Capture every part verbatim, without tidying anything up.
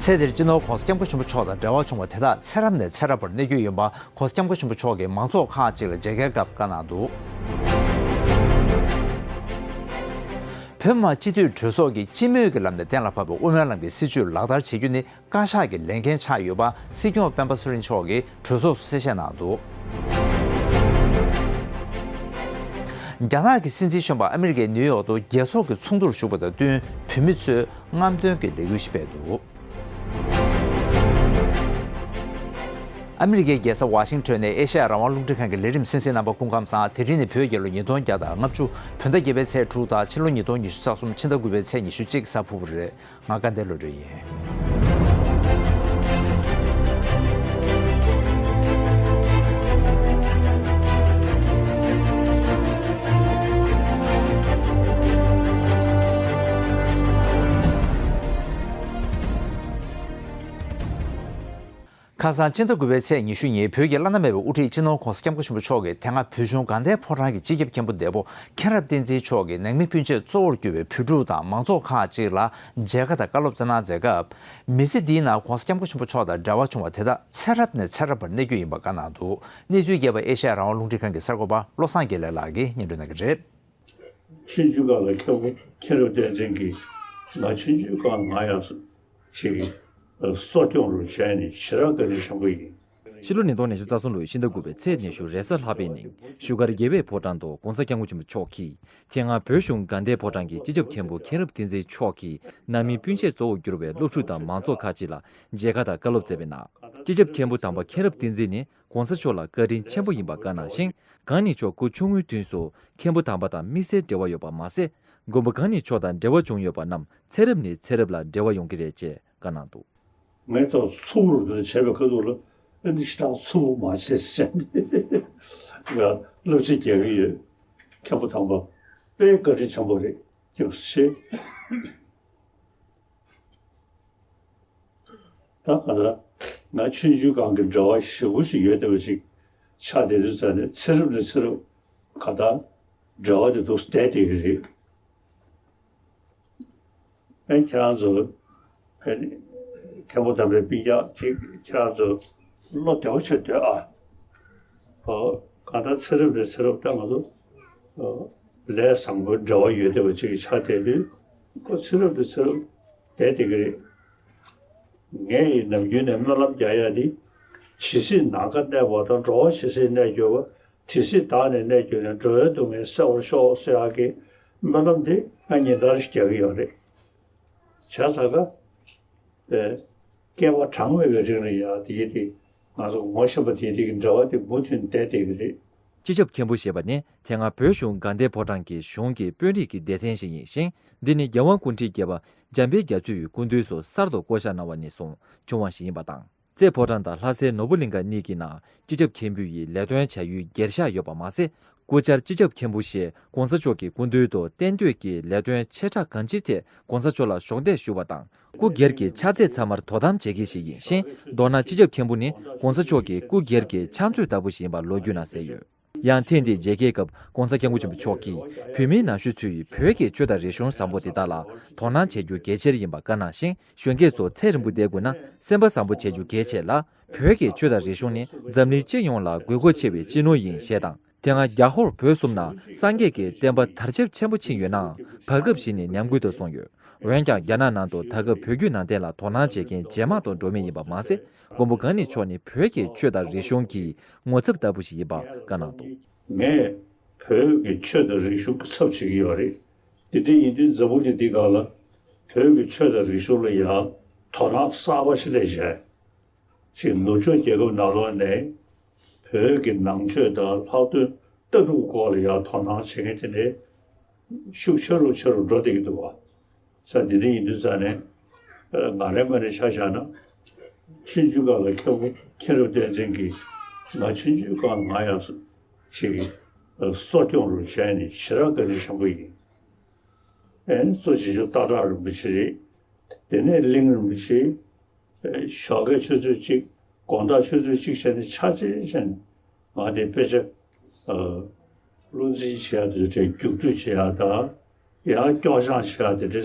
ཚེ་འདིར་སྤྱི་ནོར་༸གོང་ས་༸སྐྱབས་མགོན་ཆེན་པོ་མཆོག་དང་འབྲེལ་བ་བྱུང་བ་དེ་དག་ཚེ་རབས་ནས་ཚེ་རབས་བར་གནས་རྒྱུ་ཡིན་པ་༸གོང་ས་༸སྐྱབས་མགོན་ཆེན་པོ་མཆོག་གིས་མང་ཚོགས་ཁག་ཅིག་ལ་མཇལ་ཁའི་སྐབས་བཀའ་གནང་འདུག་བོད་མི་སྤྱི་འཐུས་གྲོས་ཚོགས་ཀྱིས་སྤྱི་མོས་ཀྱི་ལམ་ནས་གཏན་ལ་ཕབ་པའི་དབུ་མའི་ལམ་གྱི་སྲིད་བྱུས་ལག་བསྟར་བྱེད་རྒྱུ་ནི་བཀའ་ཤག་གི་ལས་འགན་ཆགས་ཡོད་པ་སྲིད་སྐྱོང་སྤེན་པ་ཚེ་རིང་མཆོག་གིས་གྲོས་ཚོགས་སུ་གསལ་བཤད་གནང་འདུག་རྒྱ་ནག་གི་སྲིད་འཛིན་གཞོན་པ་ཨ་མི་རི་ཀའི་ནིའུ་ཡོག་ཏུ་རྒྱལ་ཚོགས་ཀྱི་ཚོགས་འདུར་ཞུགས་པ་དང་བསྟུན་བོད་མི་ཚོས་རྔམ་སྟོན་གྱི་ལས་འགུལ་ཞིག་སྤེལ་འདུག་ཨ་མི་རི་ཀའི་རྒྱལ་ས་ཝ་ཤིང་ཊོན་ནས་ཨེ་ཤ་ཡ་རང་དབང་རླུང་འཕྲིན་ཁང་གི་ལས་རིམ་གསན་གཟིགས་རྣམ་པ་སྐུ་ཁམས་བཟང་། དེ་རིང་ནི་བོད་རྒྱལ་ལོ་ཉིས་སྟོང་བརྒྱ་དང་ལྔ་བཅུ་བོད་ཟླ་བརྒྱད་པའི་ཚེས་དྲུག་དང་ཕྱི་ལོ་ཉིས་སྟོང་ཉི་ཤུ་རྩ་གསུམ་ཕྱི་ཟླ་དགུ་པའི་ཚེས་ཉི་ཤུ་གཅིག་གཟའ་ཕུར་བུ་རེད། ང་དགའ་ལྡན་བློ་གྲོས་ཡིན། ཁ་སང་ཕྱི་ཟླ་དགུ་པའི་ཚེས་ཉི་ཤུ་ཉིན་བོད་ཀྱི་བླ་ན་མེད་པའི་དབུ་ཁྲིད་སྤྱི་ནོར་༸གོང་ས་༸སྐྱབས་མགོན་ཆེན་པོ་མཆོག་གིས་དེ་སྔ་བོད་གཞུང་དགའ་ལྡན་ཕོ་བྲང་གི་སྤྱི་ཁྱབ་མཁན་པོ་འདས་པོ་མཁྱེན་རབ་བསྟན་འཛིན་མཆོག་གིས་ནང་མི་སྤུན་མཆེད་གཙོ་བོར་གྱུར་པའི་བོད་ཕྲུག་དང་མང་ཚོགས་ཁག་ཅིག་ལ་མཇལ་ཁ་དང་བཀའ་སློབ་སྩལ་གནང་མཛད་སྐབས། མི་ཚེ་འདིའི་ནང་༸གོང་ས་༸སྐྱབས་མགོན་ཆེན་པོ་མཆོག་དང་འབྲེལ་བ་བྱུང་བ་དེ་དག་ཚེ་རབས་ནས་ཚེ་རབས་བར་གནས་རྒྱུ་ཡིན་པ་བཀའ་གནང་འདུག་གནས་ཚུལ་རྒྱས་པ་ཨེ་ཤ་ཡ་རང་དབང་རླུང་འཕྲིན་ཁང་གི་གསར་འགོད་པ་བློ་བཟང་དགེ་ལེགས་ལགས་ཀྱིས་སྙན་སྒྲོན་གནང་གི་རེད། ཆུང་ཆུང་སྒང་ལ་མཁན་པོ་མཁྱེན་རབ་བསྟན་འཛིན་གྱིས་ང་ཆུང་ཆུང་སྒང་ང་ཡང་ཅིག་གསོ་སྐྱོང་རུ་བྱས་ནས་ཞེ་དྲག་བཀའ་དྲིན་ཆེན་པོ་ཡིན། ཕྱི་ལོ་ཉིས་སྟོང་ཉི་ཤུ་རྩ་གསུམ་ལོའི་ཕྱི་ཟླ་དགུ་པའི་ཚེས་ཉི་ཤུ་རེས་གཟའ་ལྷག་པའི་ཉིན་བཞུགས་སྒར་རྒྱལ་བའི་ཕོ་བྲང་དུ་༸གོང་ས་༸སྐྱབས་མགོན་ཆེན་པོ་མཆོག་གིས་དེ་སྔ་བོད་གཞུང་དགའ་ལྡན་ཕོ་བྲང་གི་སྤྱི་ཁྱབ་མཁན་པོ་མཁྱེན་རབ་བསྟན་འཛིན་མཆོག་གིས་ནང་མི་སྤུན་མཆེད་གཙོ་བོར་གྱུར་པའི་སློབ་ཕྲུག་དང་མང་ཚོགས་ཁག་ཅིག་ལ་མཇལ་ཁ་དང་བཀའ་སློབ་སྩལ་བའི་ནང་། སྤྱི་ཁྱབ་མཁན་པོ་དམ་པ་མཁྱེན་རབ་བསྟན་འཛིན་ནི་༸གོང་ས་མཆོག་ལ་བཀའ་དྲིན་ཆེན་པོ་ཡིན་པ་བཀའ་གནང་ཞིང་། གང་ཉིད་མཆོག་སྐུ་ཆུང་ངུའི་དུས་སུ་མཁན་པོ་དམ་པ་དང་དམིགས་བསལ་འབྲེལ་བ་ཡོད་པ་མ་ཟད། མགོན་པོ་གང་ཉིད་མཆོག་དང་འབྲེལ་བ་བྱུང་ཡོད་པ་རྣམས་ཚེ་རབས་ནས་ཚེ་རབས་ལ་འབྲེལ་བ་ཡོང་གི་རེད་ཅེས་བཀའ་གནང་འདུག་ངས་ཐོག་མཚུངས་རུ་འདི་བྱས་པའི་ཁ་ཐུག་ལ་ཨ་ནི་ཞེ་དྲག་མཚུངས་པོ་མ་བྱས་ཟེར་ནས་ང་སློབ་ཚན་རྒྱག་གི་ཡོད། མཁན་པོ་དམ་པ་དཔེ་བཀའ་དྲིན་ཆེན་པོ་རེད་སྐྱབས་སུ་མཆི། ད་ག་ལ་ང་ཆུང་ཆུང་སྒང་གི་འབྲེལ་བ་ཞེ་པོ་ཞིག་ཡོད་བསྡད་པ་ཅིག་ཆགས་བསྡད་དུས་ཙང་ནས་ཚེ་རབས་ནས་ཚེ་རབས་ག་ད་འབྲེལ་བ་དེ་འདུག་བསྡད་བསྡད་ཀྱི་རེད། ཨེ་ཁྱེད་རང་ཚོ་ཨེ་མཁན་པོ་དམ་པའི་སྤུན་ཀྱག་ཅིག་ཁྱེད་རང་ཚོ་བློ་བདེ་བོ་བྱས་སྡོད་ཨ། ཨོ་གང་ལྟར་ཚེ་རབས་ནས་ཚེ་རབས་ད་ང་ཚོ་ཨོ་ལས་བཟང་པོའི་འབྲེལ་བ་ཡོད་བསྡད་པ་ཅིག་ཆགས་བསྡད་དུས་ཁོ་ཚེ་རབས་ནས་ཚེ་རབས་བསྡད་བསྡད་ཀྱི་རེད། ངས་ཡིན་ནམ་རྒྱུན་ནས་སྨོན་ལམ་རྒྱག་ཡ་འདི། ཇི་སྲིད་ནམ་མཁའ་གནས་པ་དང་། འགྲོ་བ་ཇི་སྲིད་གནས་གྱུར་པ། དེ་སྲིད་བདག་ནི་གནས་གྱུར་ནས། འགྲོ་བའི་སྡུག་བསྔལ་སེལ་བར་ཤོག་ཟེར་ཡག་གི་སྨོན་ལམ་འདི་ང་ཉིན་ལྟར་ཞིག་རྒྱག་གི་ཡོད་རེད། བྱས་ཙང་ཀ་ཨེ་བསྐལ་པ་གྲངས་མེད་པའི་རིང་ལ་ཡ་དེ་ཡི་དེ་ང་ཚོ་ངོ་ཤེས་པ་དེ་དེ་གི་འབྲེལ་བ་དེ་མུ་མཐུད་བསྡད་བསྡད་ཀྱི་རེད། སྤྱི་ཁྱབ་མཁན་པོ་ཞེས་པ་ནི་དེ་སྔ་བོད་གཞུང་དགའ་ལྡན་ཕོ་བྲང་གི་གཞུང་གི་དཔོན་རིགས་ཀྱི་སྡེ་ཚན་ཞིག་ཡིན་ཞིང་། འདི་ནི་རྒྱལ་དབང་སྐུ་ཕྲེང་བརྒྱད་པ་འཇམ་དཔལ་རྒྱ་མཚོ་ཡི་སྐུ་མདུན་སོགས་གསར་དུ་བསྐོ་བཞག་གནང་བ་ནས་བཟུང་བྱུང་བ་ཞིག་ཡིན་པ་དང་། རྩེ་ཕོ་བྲང་དང་ལྷ་སའི་ནོར་བུ་གླིང་ག་གཉིས་ཀྱི་ནང་སྤྱི་ཁྱབ་མཁན་པོ་ཡི་ལས་དོན་བྱ་ཡུལ་སྒེར་བཞག་ཡོད་པ་མ་ཟད། སྐུ་བཅར་སྤྱི་ཁྱབ་མཁན་པོ་ཞེས་༸གོང་ས་མཆོག་གི་སྐུ་མདུན་དུ་གཏན་སྡོད་ཀྱི་ལས་དོན་ཆེ་ཕྲ་གང་ཅིའི་ཐད་༸གོང་ས་མཆོག་ལ་གཞོགས་འདེགས་ཞུ་བ་དང་། སྐུ་སྒེར་གྱི་ཕྱག་རྩལ་ཚང་མར་དོ་དམ་བྱེད་མཁན་ཞིག་ཡིན་ཞིང་། མདོར་ན་སྤྱི་ཁྱབ་མཁན་པོ་ནི་༸གོང་ས་མཆོག་གི་སྐུ་སྒེར་གྱི་ཕྱག་མཛོད་ལྟ་བུ་ཞིག་ཡིན་པ་ལོ་རྒྱུས་ནང་གསལ་ཡོད། ཡང་ཐེངས་འདིའི་མཇལ་ཁའི་སྐབས་༸གོང་ས་༸སྐྱབས་མགོན་ཆེན་པོ་མཆོག་གིས་བོད་མིའི་ནང་ཆོས་ཚོས་བོད་ཀྱི་ཆོས་དང་རིག་གཞུང་བཟང་པོ་འདི་དག་ལ་དོ་སྣང་བྱེད་རྒྱུ་གལ་ཆེར་ཡིན་པ་བཀའ་གནང་ཞིང་། གཞོན་སྐྱེས་ཚོ་ཚེ་རིང་པོ་བསྡད་དགོས་ན་སེམས་པ་བཟང་པོ་བྱེད་རྒྱུ་གལ་ཆེ་ལ། བོད་ཀྱི་ཆོས་དང་རིག་གཞུང་ནི་འཛམ་གླིང་སྤྱི་ཡོངས་ལ་དགོས་མཁོ་ཆེ་བའི་སྤྱི་ནོར་ཡིན་ཞེས་དང་། དེ་སྔ་རྒྱ་ཧོར་བོད་གསུམ་ན་སངས་རྒྱས་ཀྱི་བསྟན་པ་དར་ཁྱབ་ཆེན་པོ་ཕྱིན་ཡོད་ནའང་། བར་སྐབས་ཤིག་ནས་ཉམས་རྒུད་དུ་སོང་ཡོད། འོན་ཀྱང་རྒྱ་ནག་ནང་དུ་ད་སྐབས་བོད་བརྒྱུད་ནང་བསྟན་ལ་དོ་སྣང་བྱེད་མཁན་ཇེ་མང་དུ་འགྲོ་མུས་ཡིན་པ་མ་ཟད། མགོན་པོ་གང་ཉིད་མཆོག་ནི་བོད་ཀྱི་ཆོས་དང་རིག་གཞུང་གི་ངོ་ཚབ་ལྟ་བུ་ཞིག་ཡིན་པ་བཀའ་གནང་འདུག་ངས་བོད་ཀྱི་ཆོས་དང་རིག་གཞུང་གི་ཚབ་བྱེད་ཀྱི་ཡོད་རེད། དེ་འདྲ་ཡིན་དུས་འཛམ་བུ་གླིང་འདི་སྒང་ལ་བོད་ཀྱི་ཆོས་དང་རིག་གཞུང་ལ་ཡང་དོ་སྣང་གསར་པ་ཞིག་སླེབས་བྱས། ཅིག་ནུབ་ཕྱོགས་རྒྱལ་ཁབ་ནང་ལོགས་ནས་བོད་ཀྱི་ནང་ཆོས་དང་ལྷག་དོན་ལྟ་གྲུབ་སྐོར་ལ་ཡང་དོ་སྣང་བྱེད་མཁན་དེ་འདྲའི་ཤུགས་ཆེ་རུ་ཆེ་རུ་འགྲོ་བསྡད་ཀྱི་འདུག་བ། ས་འདི་འདྲ་ཡིན་དུས་ཙང་ནས་ང་རའི་ངོས་ནས་ཆ་བཞག་ན། ཆུང་ཆུང་སྒང་ལ་མཁན་པོ་མཁྱེན་རབ་བསྟན་འཛིན་གྱིས་ང་ཆུང་ཆུང་སྒང་ང་ཡང་ཅིག་གསོ་སྐྱོང་རུ་བྱས་ནས་ཞེ་དྲག་བཀའ་དྲིན་ཆེན་པོ་ཡིན། ཨེ་གཙོ་ཆེ་ཤོས་སྟག་བྲག་རིན་པོ་ཆེ་རེད། དེ་ནས་གླིང་རིན་པོ་ཆེ། ཞོགས་ཀའི་ཆུ་ཚོད་གཅིག་དགོང་དག་ཆུ་ཚོད་གཅིག་བྱས་ནས་ཆ་ཆེན་བྱས་ནས་ང་དེ་དཔེ་ཆ་བློ་འཛིན་བྱེད་ཡག་དེ་འདྲའི་རྒྱུགས་སྤྲོད་བྱེད་ཡག་དང་ཡང་སྐྱོར་སྦྱང་བྱེད་ཡག་དེ་འདྲའི་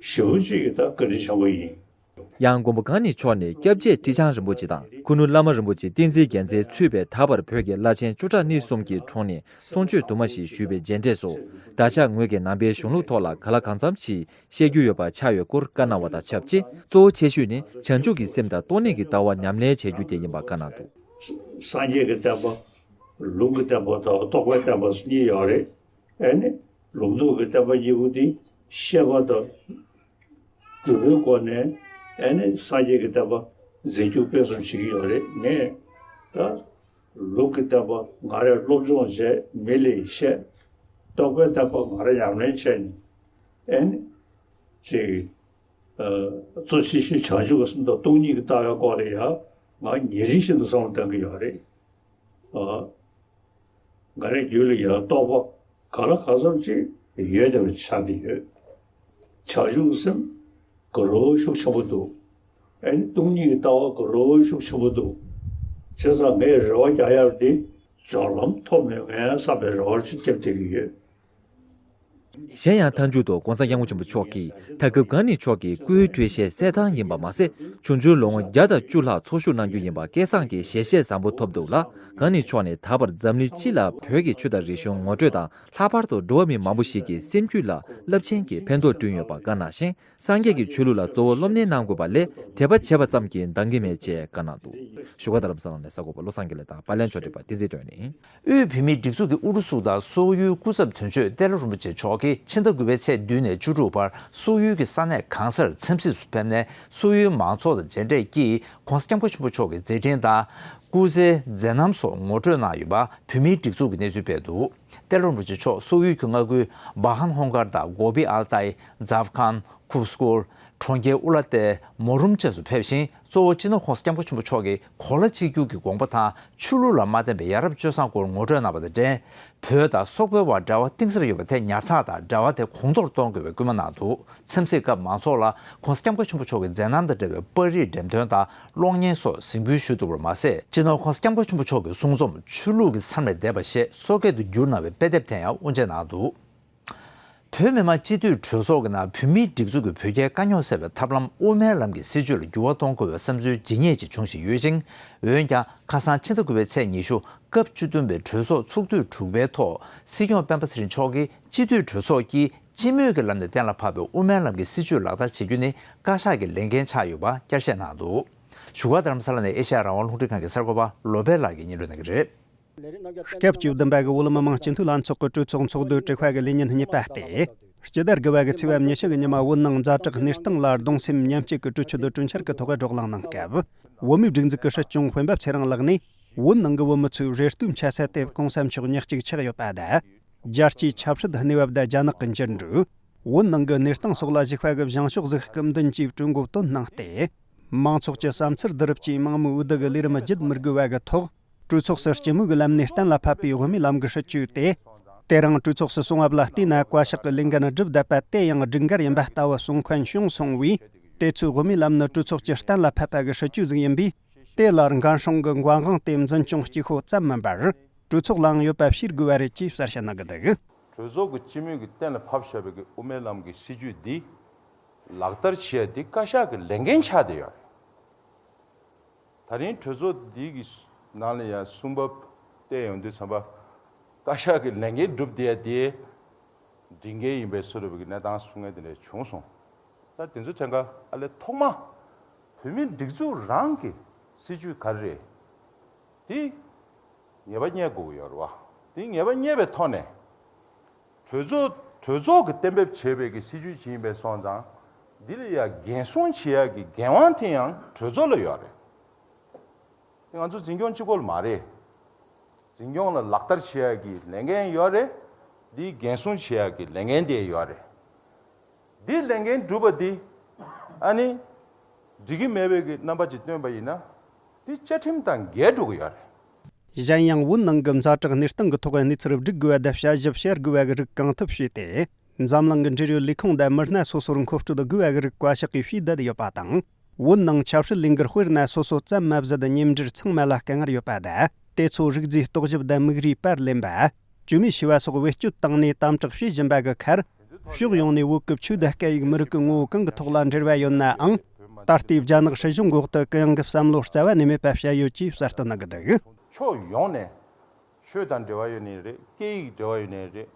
ཞེ་པོ་ཅིག་གི་ད་བཀའ་དྲིན་ཆེན་པོ་ཡིན། ཡང་མགོན་པོ་གང་ཉིད་མཆོག་ནས་སྐྱབས་རྗེ་ཁྲི་བྱང་རིན་པོ་ཆེ་དང་ཁུ་ནུ་བླ་མ་རིན་པོ་ཆེ་བསྟན་འཛིན་རྒྱལ་མཚན་ཚུད་པའི་ད་བར་བོད་ཀྱི་བླ་ཆེན་བཅུ་ཕྲག་གཉིས་གསུམ་གྱི་དྲུང་ནས་གསུང་ཆོས་དུ་མ་ཞིག་ཞུས་པའི་མཇལ་འཕྲད་སོགས་ད་ཆ་ངོས་ཀྱིས་ནང་པའི་གཞུང་ལུགས་ཐོག་ལ་ག་ལ་གང་འཚམ་ཞིག་བཤད་རྒྱུ་ཡོད་པ་ཆགས་ཡོད་སྐོར་བཀའ་གནང་བ་དང་ཆབས་ཅིག་གཙོ་བོ་ཆེ་ཤོས་ནི་བྱང་ཆུབ་ཀྱི་སེམས་དང་སྟོང་ཉིད་ཀྱི་ལྟ་བ་ཉམས་ལེན་བྱེད་རྒྱུ་དེ་ཡིན་པ་བཀའ་གནང་འདུག་སངས་རྒྱས་ཀྱི་བསྟན་པ། ལུང་གི་བསྟན་པ་དང་རྟོགས་པའི་བསྟན་པ་གཉིས་ཡོད་རེད། ཨེ་ནི། ལུང་རྟོགས་ཀྱི་བསྟན་པ་གཉིས་པོ་དེ་བཤད་པ་དང་། སྒྲུབ་པའི་སྒོ་ནས་ཨེ་ནི་སངས་རྒྱས་ཀྱི་བསྟན་པ་འཛིན་སྐྱོང་སྤེལ་གསུམ་བྱེད་ཀྱི་ཡོད་རེད། ངས་ད་ལུགས་ཀྱི་བསྟན་པ་ང་རས་སློབ་སྦྱོང་བྱས། མི་ལ་བཤད། རྟོགས་པའི་བསྟན་པ་ང་རས་ཉམས་ལེན་བྱས་ནས་ཨེ་ནི་ཅིག་ཨ་གཙོ་ཆེ་ཤོས་བྱང་ཆུབ་ཀྱི་སེམས་དང་སྟོང་ཉིད་ཀྱི་ལྟ་བའི་སྐོར་ལ་ཡང་ང་ཉིན་རེ་བཞིན་དུ་བསམ་བློ་གཏོང་གི་ཡོད་རེད། ཨ། ང་རའི་རྒྱུད་ལ་ཡང་རྟོགས་པ་ག་ལ་གང་འཚམ་ཅིག་ཡོད་བསྡད་པ་ཆགས་ཀྱི་ཡོད། བྱང་ཆུབ་སེམས་དགའ་རབ་ཤུགས་ཆེན་པོ་འདུག་ཨེ་ནི་སྟོང་ཉིད་ཀྱི་ལྟ་བ་དགའ་རབ་ཤུགས་ཆེན་པོ་འདུག་བྱས་ཙང་ངས་རེ་བ་རྒྱག་ཡག་འདི་སྦྱོར་ལམ་ཐོབ་མེད་ངས་བསམ་པའི་རེ་བ་ཅིག་བརྒྱབ་བསྡད་ཀྱི་ཡོད། གཞན་ཡང་མཐའ་མཇུག་ཏུ་༸གོང་ས་༸སྐྱབས་མགོན་ཆེན་པོ་མཆོག་གིས་ད་སྐབས་གང་ཉིད་མཆོག་གི་སྐུའི་འགྲེལ་བཤད་གསལ་ཐང་ཡིན་པ་མ་ཟད། ཆུང་ཆུང་ལོ་ངོ་བརྒྱ་དང་བཅུ་ལྷག་འཚོ་བཞུགས་གནང་རྒྱུ་ཡིན་པ་སྐལ་བཟང་གི་ཞལ་བཞེས་བཟང་པོ་ཐོབ་འདུག་ལ། གང་ཉིད་མཆོག་ནས་ད་བར་འཛམ་གླིང་སྤྱི་ལ་བོད་ཀྱི་ཆོས་དང་རིག་གཞུང་ངོ་སྤྲོད་དང་། ལྷག་པར་དུ་འགྲོ་བ་མི་མང་པོ་ཞིག་གི་སེམས་རྒྱུད་ལ་རླབས་ཆེན་གྱི་ཕན་ཐོགས་བསྐྲུན་ཡོད་པ་བཀའ་གནང་ཞིང་། སངས་རྒྱས་ཀྱི་ཆོས་ལུགས་ལ་གཙོ་བོ་སློབ་གཉེར་གནང་དགོས་པ་ལས་དད་པ་བྱས་པ་ཙམ་གྱིས་འདང་གི་མེད་ཅེས་བཀའ་གནང་འདུག་བཞུགས་སྒར་རྡ་རམ་ས་ལ་ནས་གསར་འགོད་པ་བློ་བཟང་དགེ་ལེགས་དང་པར་ལེན་ཕྱོགས་སྒྲིག་པ་བསྟན་འཛིན་སྒྲོན་ནས། དབུས་བོད་མིའི་སྒྲིག་འཛུགས་ཀྱི་དབུ་ཁྲིད་ཚོགས་དང་སོག་ཡུལ་སྐུ་ཚབ་དོན་གཅོད་ཏེ་ལོ་རིན་པོ་ཆེ་མཆོག་གིས་ཕྱི་ཟླ་དགུ་པའི་ཚེས་བདུན་ནས་བཅུ་དྲུག་བར་སོག་ཡུལ་གྱི་ས་གནས་གང་སར་འཚམས་གཟིགས་སུ་ཕེབས་ནས། སོག་ཡུལ་མང་ཚོགས་དང་མཇལ་འཕྲད་ཀྱིས་༸གོང་ས་༸སྐྱབས་མགོན་ཆེན་པོ་མཆོག་གི་མཛད་འཕྲིན་དང་། སྐུ་ཚེའི་མཛད་རྣམ་སོགས་ངོ་སྤྲོད་གནང་ཡོད་པ་བོད་མིའི་སྒྲིག་འཛུགས་ཀྱིས་གནས་ཚུལ་སྤེལ་འདུག་ཏེ་ལོ་རིན་པོ་ཆེ་མཆོག་སོག་ཡུལ་གྱི་མངའ་ཁུལ་སྦ་ཧན་ཧུང་དཀར་དང་གོ་བི་ཨལ་ཏའི། ཛབ་ཁན། ཁུབ་སྐོར། གྲོང་ཁྱེར་ཨུ་ལ་ཏའི་མོ་རུམ་བཅས་སུ་ཕེབས་ཤིང་། གཙོ་བོ་སྤྱི་ནོར་༸གོང་ས་༸སྐྱབས་མགོན་ཆེན་པོ་མཆོག་གིས་གོ་ལ་གཅིག་གྱུར་གྱི་དགོངས་པ་དང་། ཆོས་ལུགས་ལ་མ་བརྟེན་པའི་ཡ་རབས་སྤྱོད་བཟང་སྐོར་ངོ་སྤྲོད་གནང་བ་དང་འབྲེལ། བོད་དང་སོག་པོའི་བར་འབྲེལ་བ་གཏིང་ཟབ་ཡོད་པ་དེ་ཉར་ཚགས་དང་། འབྲེལ་བ་དེ་གོང་མཐོར་གཏོང་དགོས་པའི་སྐུལ་མ་གནང་འདུག་འཚམས་གཟིགས་སྐབས་མང་ཚོགས་ལ་༸གོང་ས་༸སྐྱབས་མགོན་ཆེན་པོ་མཆོག་གི་མཛད་རྣམ་དང་འབྲེལ་བའི་པར་རིས་འགྲེམས་སྟོན་དང་གློག་བརྙན་སོགས་གཟིགས་འབུལ་ཞུས་འདུག་པར་མ་ཟད། སྤྱི་ནོར་༸གོང་ས་༸སྐྱབས་མགོན་ཆེན་པོ་མཆོག་གི་གསུང་རྩོམ་ཆོས་ལུགས་ཀྱི་མཚམས་ལས་འདས་པ་ཞེས་སོག་སྐད་དུ་བསྒྱུར་གནང་བའི་དཔེ་དེབ་དེ་ཡང་དབུ་འབྱེད་གནང་འདུག་བོད་མི་མང་སྤྱི་འཐུས་གྲོས་ཚོགས་ཀྱི་ནང་བོད་མིའི་སྒྲིག་འཛུགས་ཀྱི་བོད་རྒྱའི་དཀའ་རྙོག་སེལ་བའི་ཐབས་ལམ་དབུ་མའི་ལམ་གྱི་སྲིད་བྱུས་ལ་འགྱུར་བ་གཏོང་དགོས་པའི་བསམ་ཚུལ་ཇི་སྙེད་ཅིག་འབྱུང་བཞིན་ཡོད་ཅིང་། འོན་ཀྱང་ཁ་སང་ཕྱི་ཟླ་དགུ་པའི་ཚེས་ཉི་ཤུ་སྐབས་བཅུ་བདུན་པའི་གྲོས་ཚོགས་ཚོགས་དུས་དྲུག་པའི་ཐོག་སྲིད་སྐྱོང་སྤེན་པ་ཚེ་རིང་མཆོག་གིས་སྤྱི་འཐུས་གྲོས་ཚོགས་ཀྱིས་སྤྱི་མོས་ཀྱི་ལམ་ནས་གཏན་ལ་ཕབ་པའི་དབུ་མའི་ལམ་གྱི་སྲིད་བྱུས་ལག་བསྟར་བྱེད་རྒྱུ་ནི་བཀའ་ཤག་གི་ལས་འགན་ཆགས་ཡོད་པ་བསྐྱར་བཤད་གནང་འདུག་བཞུགས་སྒར་རྡ་རམ་ས་ལ་ནས་ཨེ་ཤ་ཡ་རང་དབང་རླུང་འཕྲིན་ཁང་གི་གསར་འགོད་པ་བློ་བྷེ་ལགས་ཀྱིས་སྙན་སྒྲོན་གནང་གི་རེད། སྐབས་བཅུ་བདུན་པ་གི་བོད་མི་མང་སྤྱི་འཐུས་ལྷན་ཚོགས་ཀྱི་གྲོས་ཚོགས་ཚོགས་དུས་དྲུག་པ་གི་ལས་ཉིན་གཉིས་པ་སྟེ། སྤྱི་ཟླ་དགུ་པ་གི་ཚེས་པ་ཉི་ཤུ་གི་ཉི་མ་བོད་ནང་ཛ་དྲག་གནས་སྟངས་ལ་གདུང་སེམས་མཉམ་སྐྱེད་ཀྱི་གྲོས་ཆོད་གྲོས་འཆར་གྱི་ཐོག་བགྲོ་གླེང་གནང་སྐབས། བོད་མིའི་སྒྲིག་འཛུགས་ཀྱི་སྲིད་སྐྱོང་སྤེན་པ་ཚེ་རིང་ལགས་ནས། བོད་ནང་གི་བོད་མི་ཚོའི་རེ་ལྟོས་འཕྱ་ས་དེ་༸གོང་ས་མཆོག་ཉག་གཅིག་ཆགས་ཡོད་པ་དང་། རྒྱལ་སྤྱིའི་ཆབ་སྲིད་གནས་བབ་དང་རྒྱ་ནག་གི་འགྱུར་འགྲོས། བོད་ནང་གི་གནས་སྟངས་སོགས་ལ་གཞིགས་པ་གི་བཞེངས་ཕྱོགས་གཟིགས་སྐབས་མདུན་གྱི་གྲོས་འགོ་བཏོན་གནང་སྟེ། མང་ཚོགས་ཀྱི་བསམ་ཚུལ་བསྡུ་རུབ་ཀྱིས་མང་མོས་འོས་བསྡུ་གི་ལས་རིམ་བརྒྱུད་མི་དགོས་པ་གི་ཐོག་གྲོས་ཚོགས་སུ་སྤྱི་མོས་ཀྱི་ལམ་ནས་གཏན་ལ་ཕབ་པའི་དབུ་མའི་ལམ་གྱི་སྲིད་བྱུས་ཏེ། དེ་རིང་གྲོས་ཚོགས་སུ་སོང་བ་ལ་བལྟས་ན། བཀའ་ཤག་གི་ལས་འགན་སྒྲུབ་བསྡད་པ་དེ་ཡང་སྒྲིག་འགལ་ཡིན་པ་ལྟ་བུ་གསུང་མཁན་བྱུང་སོང་བས། དེ་ཚོའི་དབུ་མའི་ལམ་ནི་གྲོས་ཚོགས་ཀྱི་གཏན་ལ་ཕབ་པ་གི་སྲིད་བྱུས་ཟིག་ཡིན་པས། དེ་ལ་འགན་སྲུང་གི་འགན་དབང་དེ་འཛིན་སྐྱོང་གཅིག་པོ་ཙམ་མིན་པར། གྲོས་ཚོགས་ལའང་ཡོད་པ་ཤེས་དགོས་པ་རེད་ཅེས་གསལ་བཤད་གནང་གི་འདུག་གྲོས་ཚོགས་ཀྱི་སྤྱི་མོས་ཀྱིས་གཏན་ལ་ཕབ་བཞག་པའི་གི་དབུ་མའི་ལམ་གྱི་སྲིད་བྱུས་འདི་ལག་བསྟར་བྱེད་ཡ་འདི་བཀའ་ཤག་གི་ལས་འགན་ཆགས་བསྡད་ཡོད་རེད། ད་རིང་གྲོས་ཚོགས་འདི་གི་ནང་ལ་ཡང་གསུང་བབ་བལྟས་ཡོང་དུས་ཙམ་པ། བཀའ་ཤག་གི་ལས་འགན་སྒྲུབ་བསྡད་ཡ་དེ་སྒྲིག་འགལ་ཡིན་པའི་བཟོ་འདྲ་བའི་གི་གནས་སྟངས་གསུང་མཁན་དེ་འདྲ་བྱུང་སོང་། ད་དེ་ཚོ་དྲན་ཁ་ཨ་ལས་ཐོག་མ་བོད་མིའི་སྒྲིག་འཛུགས་རང་གི་སྲིད་བྱུས་ག་རེ་རེད། དེ་ངེས་པ་རྙེད་དགོས་ཀྱི་ཡོད་རེད་བ། དེ་ངེས་པ་རྙེད་པའི་ཐོག་ནས། གྲོས་ཚོགས་གྲོས་ཚོགས་ཀྱིས་གཏན་འབེབས་བྱས་པའི་གི་སྲིད་བྱུས་ཅིག་ཡིན་པའི་སོང་ཙང་། འདི་ལ་ཡ་འགན་སྲུང་བྱེད་ཡ་གི་འགན་དབང་དེ་ཡང་གྲོས་ཚོགས་ལ་ཡོད་རེད། དེ་ང་ཚོ་འཛིན་སྐྱོང་གཅིག་པོ་ལ་མ་རེད། འཛིན་སྐྱོང་ལ་ལག་བསྟར་བྱེད་ཡ་གི་ལས་འགན་ཡོད་རེད། འདིའི་འགན་སྲུང་བྱེད་ཡ་གི་ལས་འགན་དེ་ཡོད་རེད། འདིའི་ལས་འགན་སྒྲུབ་པ་འདི་ཨ་ནི་འགྲིག་གི་མེད་པའི་གི་རྣམ་པ་ཅིག་སྟོན་པ་ཡིན་ན། དེ་བཅའ་ཁྲིམས་དང་འགལ་འགྲོ་གི་ཡོད་རེད། གཞན་ཡང་བོད་ནང་གི་ཛ་དྲག་གནས་སྟངས་ཀྱི་ཐོག་གནས་ཚུལ་སྒྲིག་དགོས་པ་དང་དཔྱད་ཞིབ་བྱེད་དགོས་པ་གི་རིགས་གང་ཐུབ་བྱས་ཏེ། འཛམ་གླིང་གི་འབྲེལ་ཡོད་ལས་ཁུངས་དང་མི་སྣ་སོ་སོར་མཁོ་སྤྲོད་དགོས་པ་གི་རིགས་བཀའ་ཤག་གིས་བྱས་བསྡད་ཡོད་པ་དང་། བོད་ནང་ཆབ་སྲིད་ལས་འགུལ་དཔེར་ན་སོ་སོ་ཙམ་མ་ཟད་མཉམ་འབྲེལ་ཚང་མ་ལ་དཀའ་ངལ་ཡོད་པ་དང་། དེ་ཚོ་རིགས་རྫས་རྟོག་ཞིབ་དང་དམིགས་རིས་པར་ལེན་པ། བཅོས་མའི་བྱ་བ་སོགས་བེད་སྤྱོད་བཏང་ནས་དམ་དྲག་བྱེད་བཞིན་པ་གི་ཁར། ཕྱོགས་ཡོངས་ནས་བོད་ཀྱི་ཆོས་དང་སྐད་ཡིག་མི་རིགས་ཀྱི་ངོ་བོ་གང་གི་ཐོག་ལ་འབྲེལ་བ་ཡོད་ནའང་། ད་ལྟའི་རྒྱ་ནག་སྲིད་གཞུང་འོག་ཏུ་གུ་ཡངས་ཀྱི་བསམ་བློ་རྩ་བ་ནས་མེད་པ་བཤད་ཡོད་ཅེས་གསལ་སྟོན་གནང་གི་འདུག། ཕྱོགས་ཡོངས་ནས། ཆོས་དང་འབྲེལ་བ་ཡོད་ནའི་རེད། སྐད་ཡིག་འབྲེལ་བ་ཡོད་ནའི་རེད།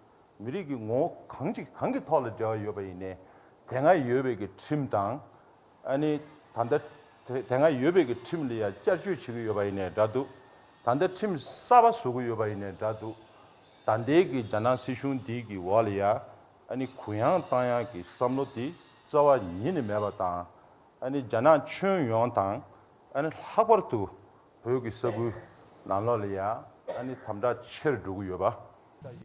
མི་རིགས་ཀྱི་ངོ་བོ་གང་ཅིག་གང་གི་ཐོག་ལ་འབྲེལ་བ་ཡོད་པ་ཡིན་ནའི། དེ་སྔ་ཡོད་པའི་གི་ཁྲིམས་དང་། ཨ་ནི། ད་ལྟ། དེ་དེ་སྔ་ཡོད་པའི་གི་ཁྲིམས་ལ་ཡང་བསྐྱར་བཅོས་བྱེད་ཀྱི་ཡོད་པ་ཡིན་ནའི་འདྲ་འདུག། ད་ལྟ་ཁྲིམས་གསར་པ་བཟོ་གི་ཡོད་པ་ཡིན་ནའི་འདྲ་འདུག། ད་ལྟའི་གི་རྒྱ་ནག་སྲིད་གཞུང་འདི་གི་འོག་ལ་ཡང་། ཨ་ནི་གུ་ཡངས་བཏང་ཡག་གི་བསམ་བློ་དེ་རྩ་བ་ཉིད་ནས་མེད་པ་དང་། ཨ་ནི་རྒྱ་ནག་ཁྱོན་ཡོངས་དང་། ཨ་ནི་ལྷག་པར་དུ་བོད་ཀྱི་ས་ཁུལ་ནང་ལོགས་ལ་ཡང་ཨ་ནི་དམ་དྲག་ཆེར་འགྲོ་གི་ཡོད་པ།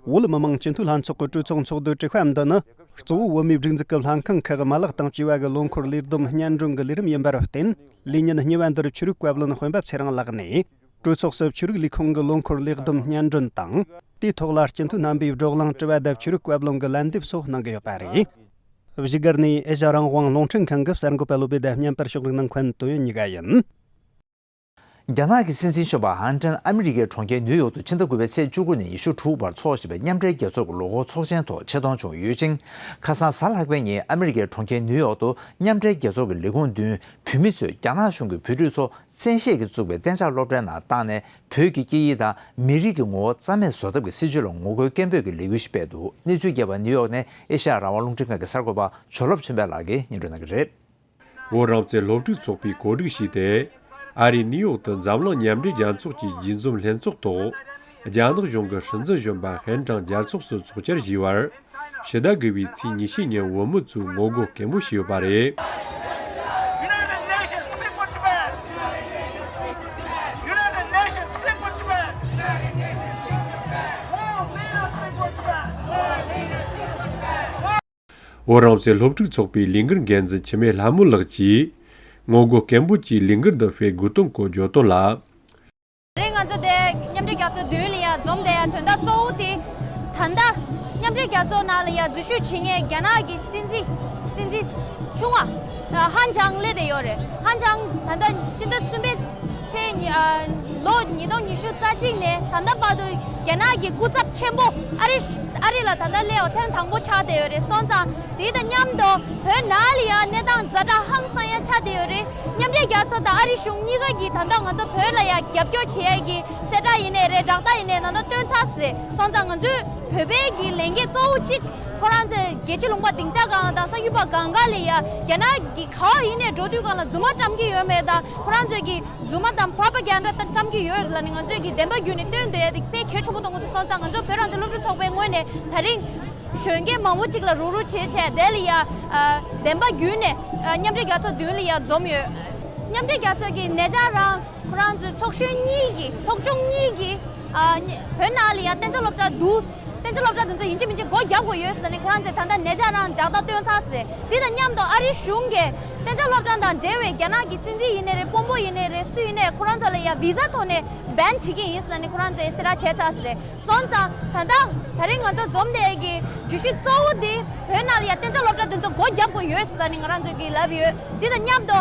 བོད་མི་མང་སྤྱི་འཐུས་ལྷན་ཚོགས་ཀྱི་གྲོས་ཚོགས་ཚོགས་འདུའི་དྲི་བཀོད་འདི་ནི། གཙོ་བོ་བོད་མིའི་སྒྲིག་འཛུགས་ཀྱི་ལྷན་ཁང་ཁག་མ་ལག་དང་བཅས་པ་གི་ལོ་འཁོར་ལས་བསྡོམས་སྙན་སྒྲོན་གྱི་ལས་རིམ་ཡིན་པར་བརྟེན། ལས་ཉིན་གཉིས་པ་འདིར་ཆོས་རིག་བཀའ་བློན་དཔོན་པོ་ཚེ་རིང་ལགས་ནས། གྲོས་ཚོགས་སུ་ཆོས་རིག་ལས་ཁུངས་ཀྱི་ལོ་འཁོར་ལས་བསྡོམས་སྙན་སྒྲོན་དང་། དེའི་ཐོག་ལ་སྤྱི་འཐུས་རྣམ་པས་བགྲོ་གླེང་དྲི་བ་དང་ཆོས་རིག་བཀའ་བློན་གྱི་ལན་འདེབས་སོགས་གནང་གི་ཡོད་པ་རེད། བཞུགས་སྒར་ནས་ཨེ་ཤ་རང་དབང་རླུང་འཕྲིན་ཁང་གི་གསར་འགོད་པ་བློ་བྷེ་དང་བརྙན་པར་ཕྱོགས་སྒྲིག་གནང་མཁན་དོན་ཡོད་གཉིས་ཀ་ཡིན། རྒྱ་ནག་གི་སྲིད་འཛིན་གཞོན་པ་ཧན་ཀྲན་ཨ་མི་རི་ཀའི་གྲོང་ཁྱེར་ནིའུ་ཡོག་ཏུ་ཕྱི་ཟླ་དགུ་པའི་ཚེས་བཅུ་དགུ་ནས་ཉི་ཤུ་དྲུག་བར་འཚོགས་བཞིན་པའི་མཉམ་འབྲེལ་རྒྱལ་ཚོགས་ཀྱི་ལོ་འཁོར་ཚོགས་ཆེན་ཐོག་ཆེད་གཏོང་བྱུང་ཡོད་ཅིང་། ཁ་སང་གཟའ་ལྷག་པའི་ཉིན་ཨ་མི་རི་ཀའི་གྲོང་ཁྱེར་ནིའུ་ཡོག་ཏུ་མཉམ་འབྲེལ་རྒྱལ་ཚོགས་ཀྱི་ལས་ཁུངས་མདུན་བོད་མི་ཚོས་རྒྱ་ནག་གཞུང་གི་བོད་ཕྲུག་ཚོ་བཙན་ཤེད་ཀྱིས་བཙུགས་པའི་གཏན་འཇགས་སློབ་གྲྭའི་ནང་བཏང་ནས། བོད་ཀྱི་སྐད་ཡིག་དང་མི་རིགས་ཀྱི་ངོ་བོ་རྩ་མེད་བཟོ་ཐབས་ཀྱི་སྲིད་བྱུས་ལ་ངོ་རྒོལ་སྐད་འབོད་ཀྱི་ལས་འགུལ་ཞིག་སྤེལ་འདུག། གནས་ཚུལ་རྒྱས་པ་ནིའུ་ཡོག་ནས་ཨེ་ཤ་ཡ་རང་དབང་རླུང་འཕྲིན་ཁང་གི་གསར་འགོད་པ་ཇོ་ལོ་ཆོས་འཕེལ་ལགས་ཀྱིས་སྙན་སྒྲོན་གནང་གི་རེད། བོད་རང་བཙན་སློབ་ཕྲུག་ཚོགས་པས་གོ་སྒྲིག་བྱས་ཏེ། ཨ་རིའི་ནིའུ་ཡོག་ཏུ་འཛམ་གླིང་མཉམ་འབྲེལ་རྒྱལ་ཚོགས་ཀྱི་རྒྱས་འཛོམས་ལྷན་ཚོགས་ཐོག། རྒྱ་ནག་གཞུང་གི་སྲིད་འཛིན་གཞོན་པ་ཧན་ཀྲང་རྒྱལ་ཚོགས་སུ་ཚོགས་བཅར་ཞུས་པར། ཕྱི་ཟླ་དགུ་པའི་ཚེས་ཉི་ཤུ་ཉིན་བོད་མི་ཚོས་ངོ་རྒོལ་སྐད་འབོད་བྱས་ཡོད་པ་རེད། United Nations, speak for Tibet! United Nations, speak for Tibet! World leaders, speak for Tibet! བོད་རང་བཙན་སློབ་ཕྲུག་ཚོགས་པའི་ལས་འགུལ་འགན་འཛིན་འཆི་མེད་ལྷ་མོ་ལགས་ཀྱིས་ངོ་རྒོལ་སྐད་འབོད་ཀྱི་ལས་འགུལ་འདི་སྤེལ་དགོས་དོན་སྐོར་བརྗོད་དོན་ལ། དེ་རིང་ང་ཚོ་དེ་མཉམ་འབྲེལ་རྒྱལ་ཚོགས་མདུན་ལ་ཡང་འཛོམས་བསྡད་ཡ་དོན་དག་གཙོ་བོ་དེ། ད་ལྟ་མཉམ་འབྲེལ་རྒྱལ་ཚོགས་ནང་ལ་ཡང་འཛུལ་ཞུགས་བྱེད་མཁན་རྒྱ་ནག་གི་སྲིད་འཛིན། སྲིད་འཛིན་ཆུང་བ། ཧན་ཀྲང་སླེབས་བསྡད་ཡོད་རེད། ཧན་ཀྲང་ད་ལྟ་སྤྱི་ཟླ་གསུམ་པའི་ཚེས་ཉི་ཨ། ལོ་ཉིས་སྟོང་ཉི་ཤུ་རྩ་གཅིག་ནས་ད་ལྟ་བར་དུ་རྒྱ་ནག་གི་སྐུ་ཚབ་ཆེན་པོ་ཨ་རི། ཨ་རི་ལ་ད་ལྟ་སླེབས་པ་ཐེངས་དང་པོ་ཆགས་བསྡད་ཡོད་རེད། སོང་ཙང་དེ་དང་མཉམ་དུ་བོད་ནང་ལ་ཡང་གནས་སྟངས་ཛ་དྲག་ཧང་སང་ཡ་ཆགས་བསྡད་ཡོད་རེད། མཉམ་འབྲེལ་རྒྱལ་ཚོགས་དང་ཨ་རི་གཞུང་གཉིས་ཀ་གིས་ད་ལྟ་ང་ཚོ་བོད་ལ་ཡང་རྒྱབ་སྐྱོར་བྱེད་ཡ་གི་གསལ་བསྒྲགས་ཡིན་ནའི་རེད། བསྒྲགས་གཏམ་ཡིན་ནའི་ད་ལྟ་བཏོན་ཚར་ཟིན་རེད། སོང་ཙང་ང་ཚོས་བོད་པའི་གི་ལས་འགན་གཙོ་བོ་གཅིག་ཁོ་རང་ཚོས་རྒྱལ་སྤྱི་ལུང་པ་སྡིངས་ཆ་སྒང་ལ་དང་ས་ཡུལ་པ་སྒང་ག་ལ་ཡ་རྒྱ་ནག་གི་ག་བ་ཡིན་ནའི་འགྲོ་དུས་སྒང་ལ་རྫུན་མ་བཀྲམ་གྱི་ཡོད་མེད་དང་། ཁོ་རང་ཚོས་ཀྱི་རྫུན་མ་དང་པྲོ་པ་གན་ཌ་ད་བཀྲམ་གྱི་ཡོད་ལ་ནི་ང་ཚོས་ཀྱི་བདེན་པ་བརྒྱུད་ནས་སྟོན་འདོད་ཡ་དེ་དཔེ་གལ་ཆེན་པོ་མཐོང་གི་འདུག། སོང་ཙང་ང་ཚོ་བོད་རང་བཙན་སློབ་ཕྲུག་ཚོགས་པའི་ངོས་ནས་ད་རིང་གཞོན་སྐྱེས་མང་པོ་ཅིག་ལ་རུག་རུག་བྱས་བྱས་དེ་ལ་ཡ་བདེན་པ་བརྒྱུད་ནས་མཉམ་འབྲེལ་རྒྱལ་ཚོགས་མདུན་ལ་ཡ་འཛོམས་ཡོད། མཉམ་འབྲེལ་རྒྱལ་ཚོགས་ཀྱི་ནས་ཇ་རང་ཁོ་རང་ཚོའི་ཚོགས་གཞོན་གཉིས་ཀྱིས་ཚོགས་ཆུང་གཉིས་ཀྱིས་ཨ་ནི་བོད་ནང་ལ་ཡང་གཏན་འཇགས་སློབ་གྲྭ་འདུག། གཏན་འཇགས་སློབ་གྲྭ་འདི་ཚོ་ཡིན་གཅིག་མིན་གཅིག་སྒོ་རྒྱག་དགོས་ཡོད་ཟེར་ནས་ཁོ་རང་ཚོས་ད་ལྟ་ནས་ཇ་རང་བསྒྲགས་གཏམ་བཏོན་ཚར་ཟེར་རེད། འདི་དང་མཉམ་དུ་ཨ་རིའི་གཞུང་གིས་གཏན་འཇགས་སློབ་གྲྭ་དང་འབྲེལ་བའི་རྒྱ་ནག་གི་སྲིད་འཛིན་ཡིན་ནའི་རེད། དཔོན་པོ་ཡིན་ནའི་རེད། སུ་ཡིན་ནའི་ཁོ་རང་ཚོ་ལ་ཡང་བི་ཟ་ཐོག་ནས་བྷན་བྱེད་ཀྱི་ཡིན་ཟེར་ནས་ཁོ་རང་ཚོས་གསལ་བསྒྲགས་བྱས་ཚར་ཟེར་རེད། སོང་ཙང་ད་ལྟ་ད་རིང་ང་ཚོ་འཛོམས་བསྡད་ཀྱི་བརྗོད་གཞི་གཙོ་བོ་འདི་བོད་ནང་ལ་ཡང་གཏན་འཇགས་སློབ་གྲྭ་དེ་ཚོ་སྒོ་རྒྱག་དགོས་ཡོད་ཟེར་ནས་ང་རང་ཚོས་ཀྱི་ལབ་ཡོད། འདི་དང་མཉམ་དུ་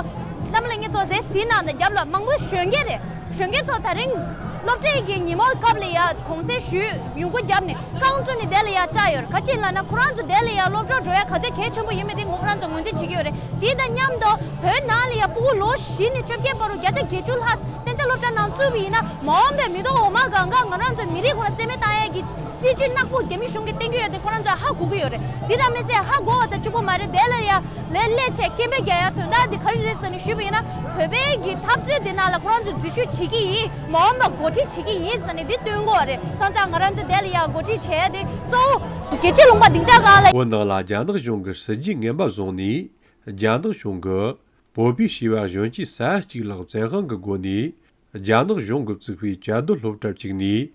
རྣམ་པ་ལྷན་རྒྱས་ཚོ་དེ་གཟིགས་གནང་དང་། རྒྱབ་ལ་མང་པོ་གཞོན་སྐྱེས་རེད། གཞོན་སྐྱེས་ཚོ་ད་རིང་སློབ་གྲྭའི་གི་ཉིན་མོ་སྐབས་ལ་ཡ་གུང་སེང་ཞུས་ཡོང་སྒོ་བརྒྱབ་ནས་རྐང་བཙུགས་ནས་དེ་ལ་ཡ་བཅར་ཡོད་རེད། ག་ཅི་ལབ་ན་ཁོ་རང་ཚོ་དེ་ལ་ཡ་སློབ་གྲྭ་འགྲོ་ཡ་ག་ཚོད་གལ་ཆེན་པོ་ཡིན་མིན་དེ་ངོ་ཁོ་རང་ཚོ་ངོས་འཛིན་བྱེད་ཀྱི་ཡོད་རེད། དེ་དང་མཉམ་དུ་བོད་ནང་ལ་ཡ་ཕྲུ་གུ་ལོ་བཞི་ནས་བཅོ་བརྒྱད་བར་དུ་བརྒྱ་ཆ་བརྒྱད་ཅུ་ལྷག་གཏན་འཇགས་སློབ་གྲྭ་ནང་བཙུགས་པ་ཡིན་ན་མ་འོངས་པའི་མི་ཐོག་འོག་མ་སྒང་ག་ང་རང་ཚོའི་མི་རིགས་ཁོ་ན་རྩིས་མེད་བཏང་ཡས་ཀྱི་སྲིད་ཇུས་ནག་པོ་རྒྱ་མི་གཞུང་གིས་བསྟན་གྱི་ཡོད་དེ་ཁོ་རང་ཚོས་ཧ་གོ་གི་ཡོད་རེད། འདི་དང་མི་ཚད་ཧ་གོ་བ་དང་གཅིག་པོ་མ་རེད། དེ་ལ་ཡ་ལས་སླེབས་བྱས་སྐད་འབོད་རྒྱག་ཡ་དོན་དག་འདི་ག་རེ་རེད་ཟེར་ནས་ཞུས་པ་ཡིན་ན། བོད་པའི་གི་འཐབ་རྩོད་འདི་ནང་ལ་ཁོ་རང་ཚོས་འཛུལ་ཞུགས་བྱེད་ཀྱི་ཡིན། མ་འོངས་པ་འགོ་ཁྲིད་བྱེད་ཀྱི་ཡིན་ཟེར་ནས་འདི་སྟོན་གྱི་ཡོད་རེད། སོང་ཙང་ང་རང་ཚོས་དེ་ལ་ཡ་འགོ་ཁྲིད་བྱས་ཏེ་གཙོ་བོ་རྒྱལ་སྤྱིའི་ལུང་པ་སྡིངས་ཆ་སྒང་ལ། བོད་ནང་ལ་རྒྱ་ནག་གཞུང་གི་སྲིད་ཇུས་ངན་པ་བཟུང་ནས། རྒྱ་ནག་གཞུང་གིས་བོད་པའི་བྱིས་པ་གཞོན་སྐྱེས་ས་ཡ་གཅིག་ལྷག་བཙན་དབང་གི་སྒོ་ནས་རྒྱ་ནག་གཞུང་གིས་བཙུགས་པའི་བཅའ་སྡོད་སློབ་གྲྭར་བཅུག་ནས།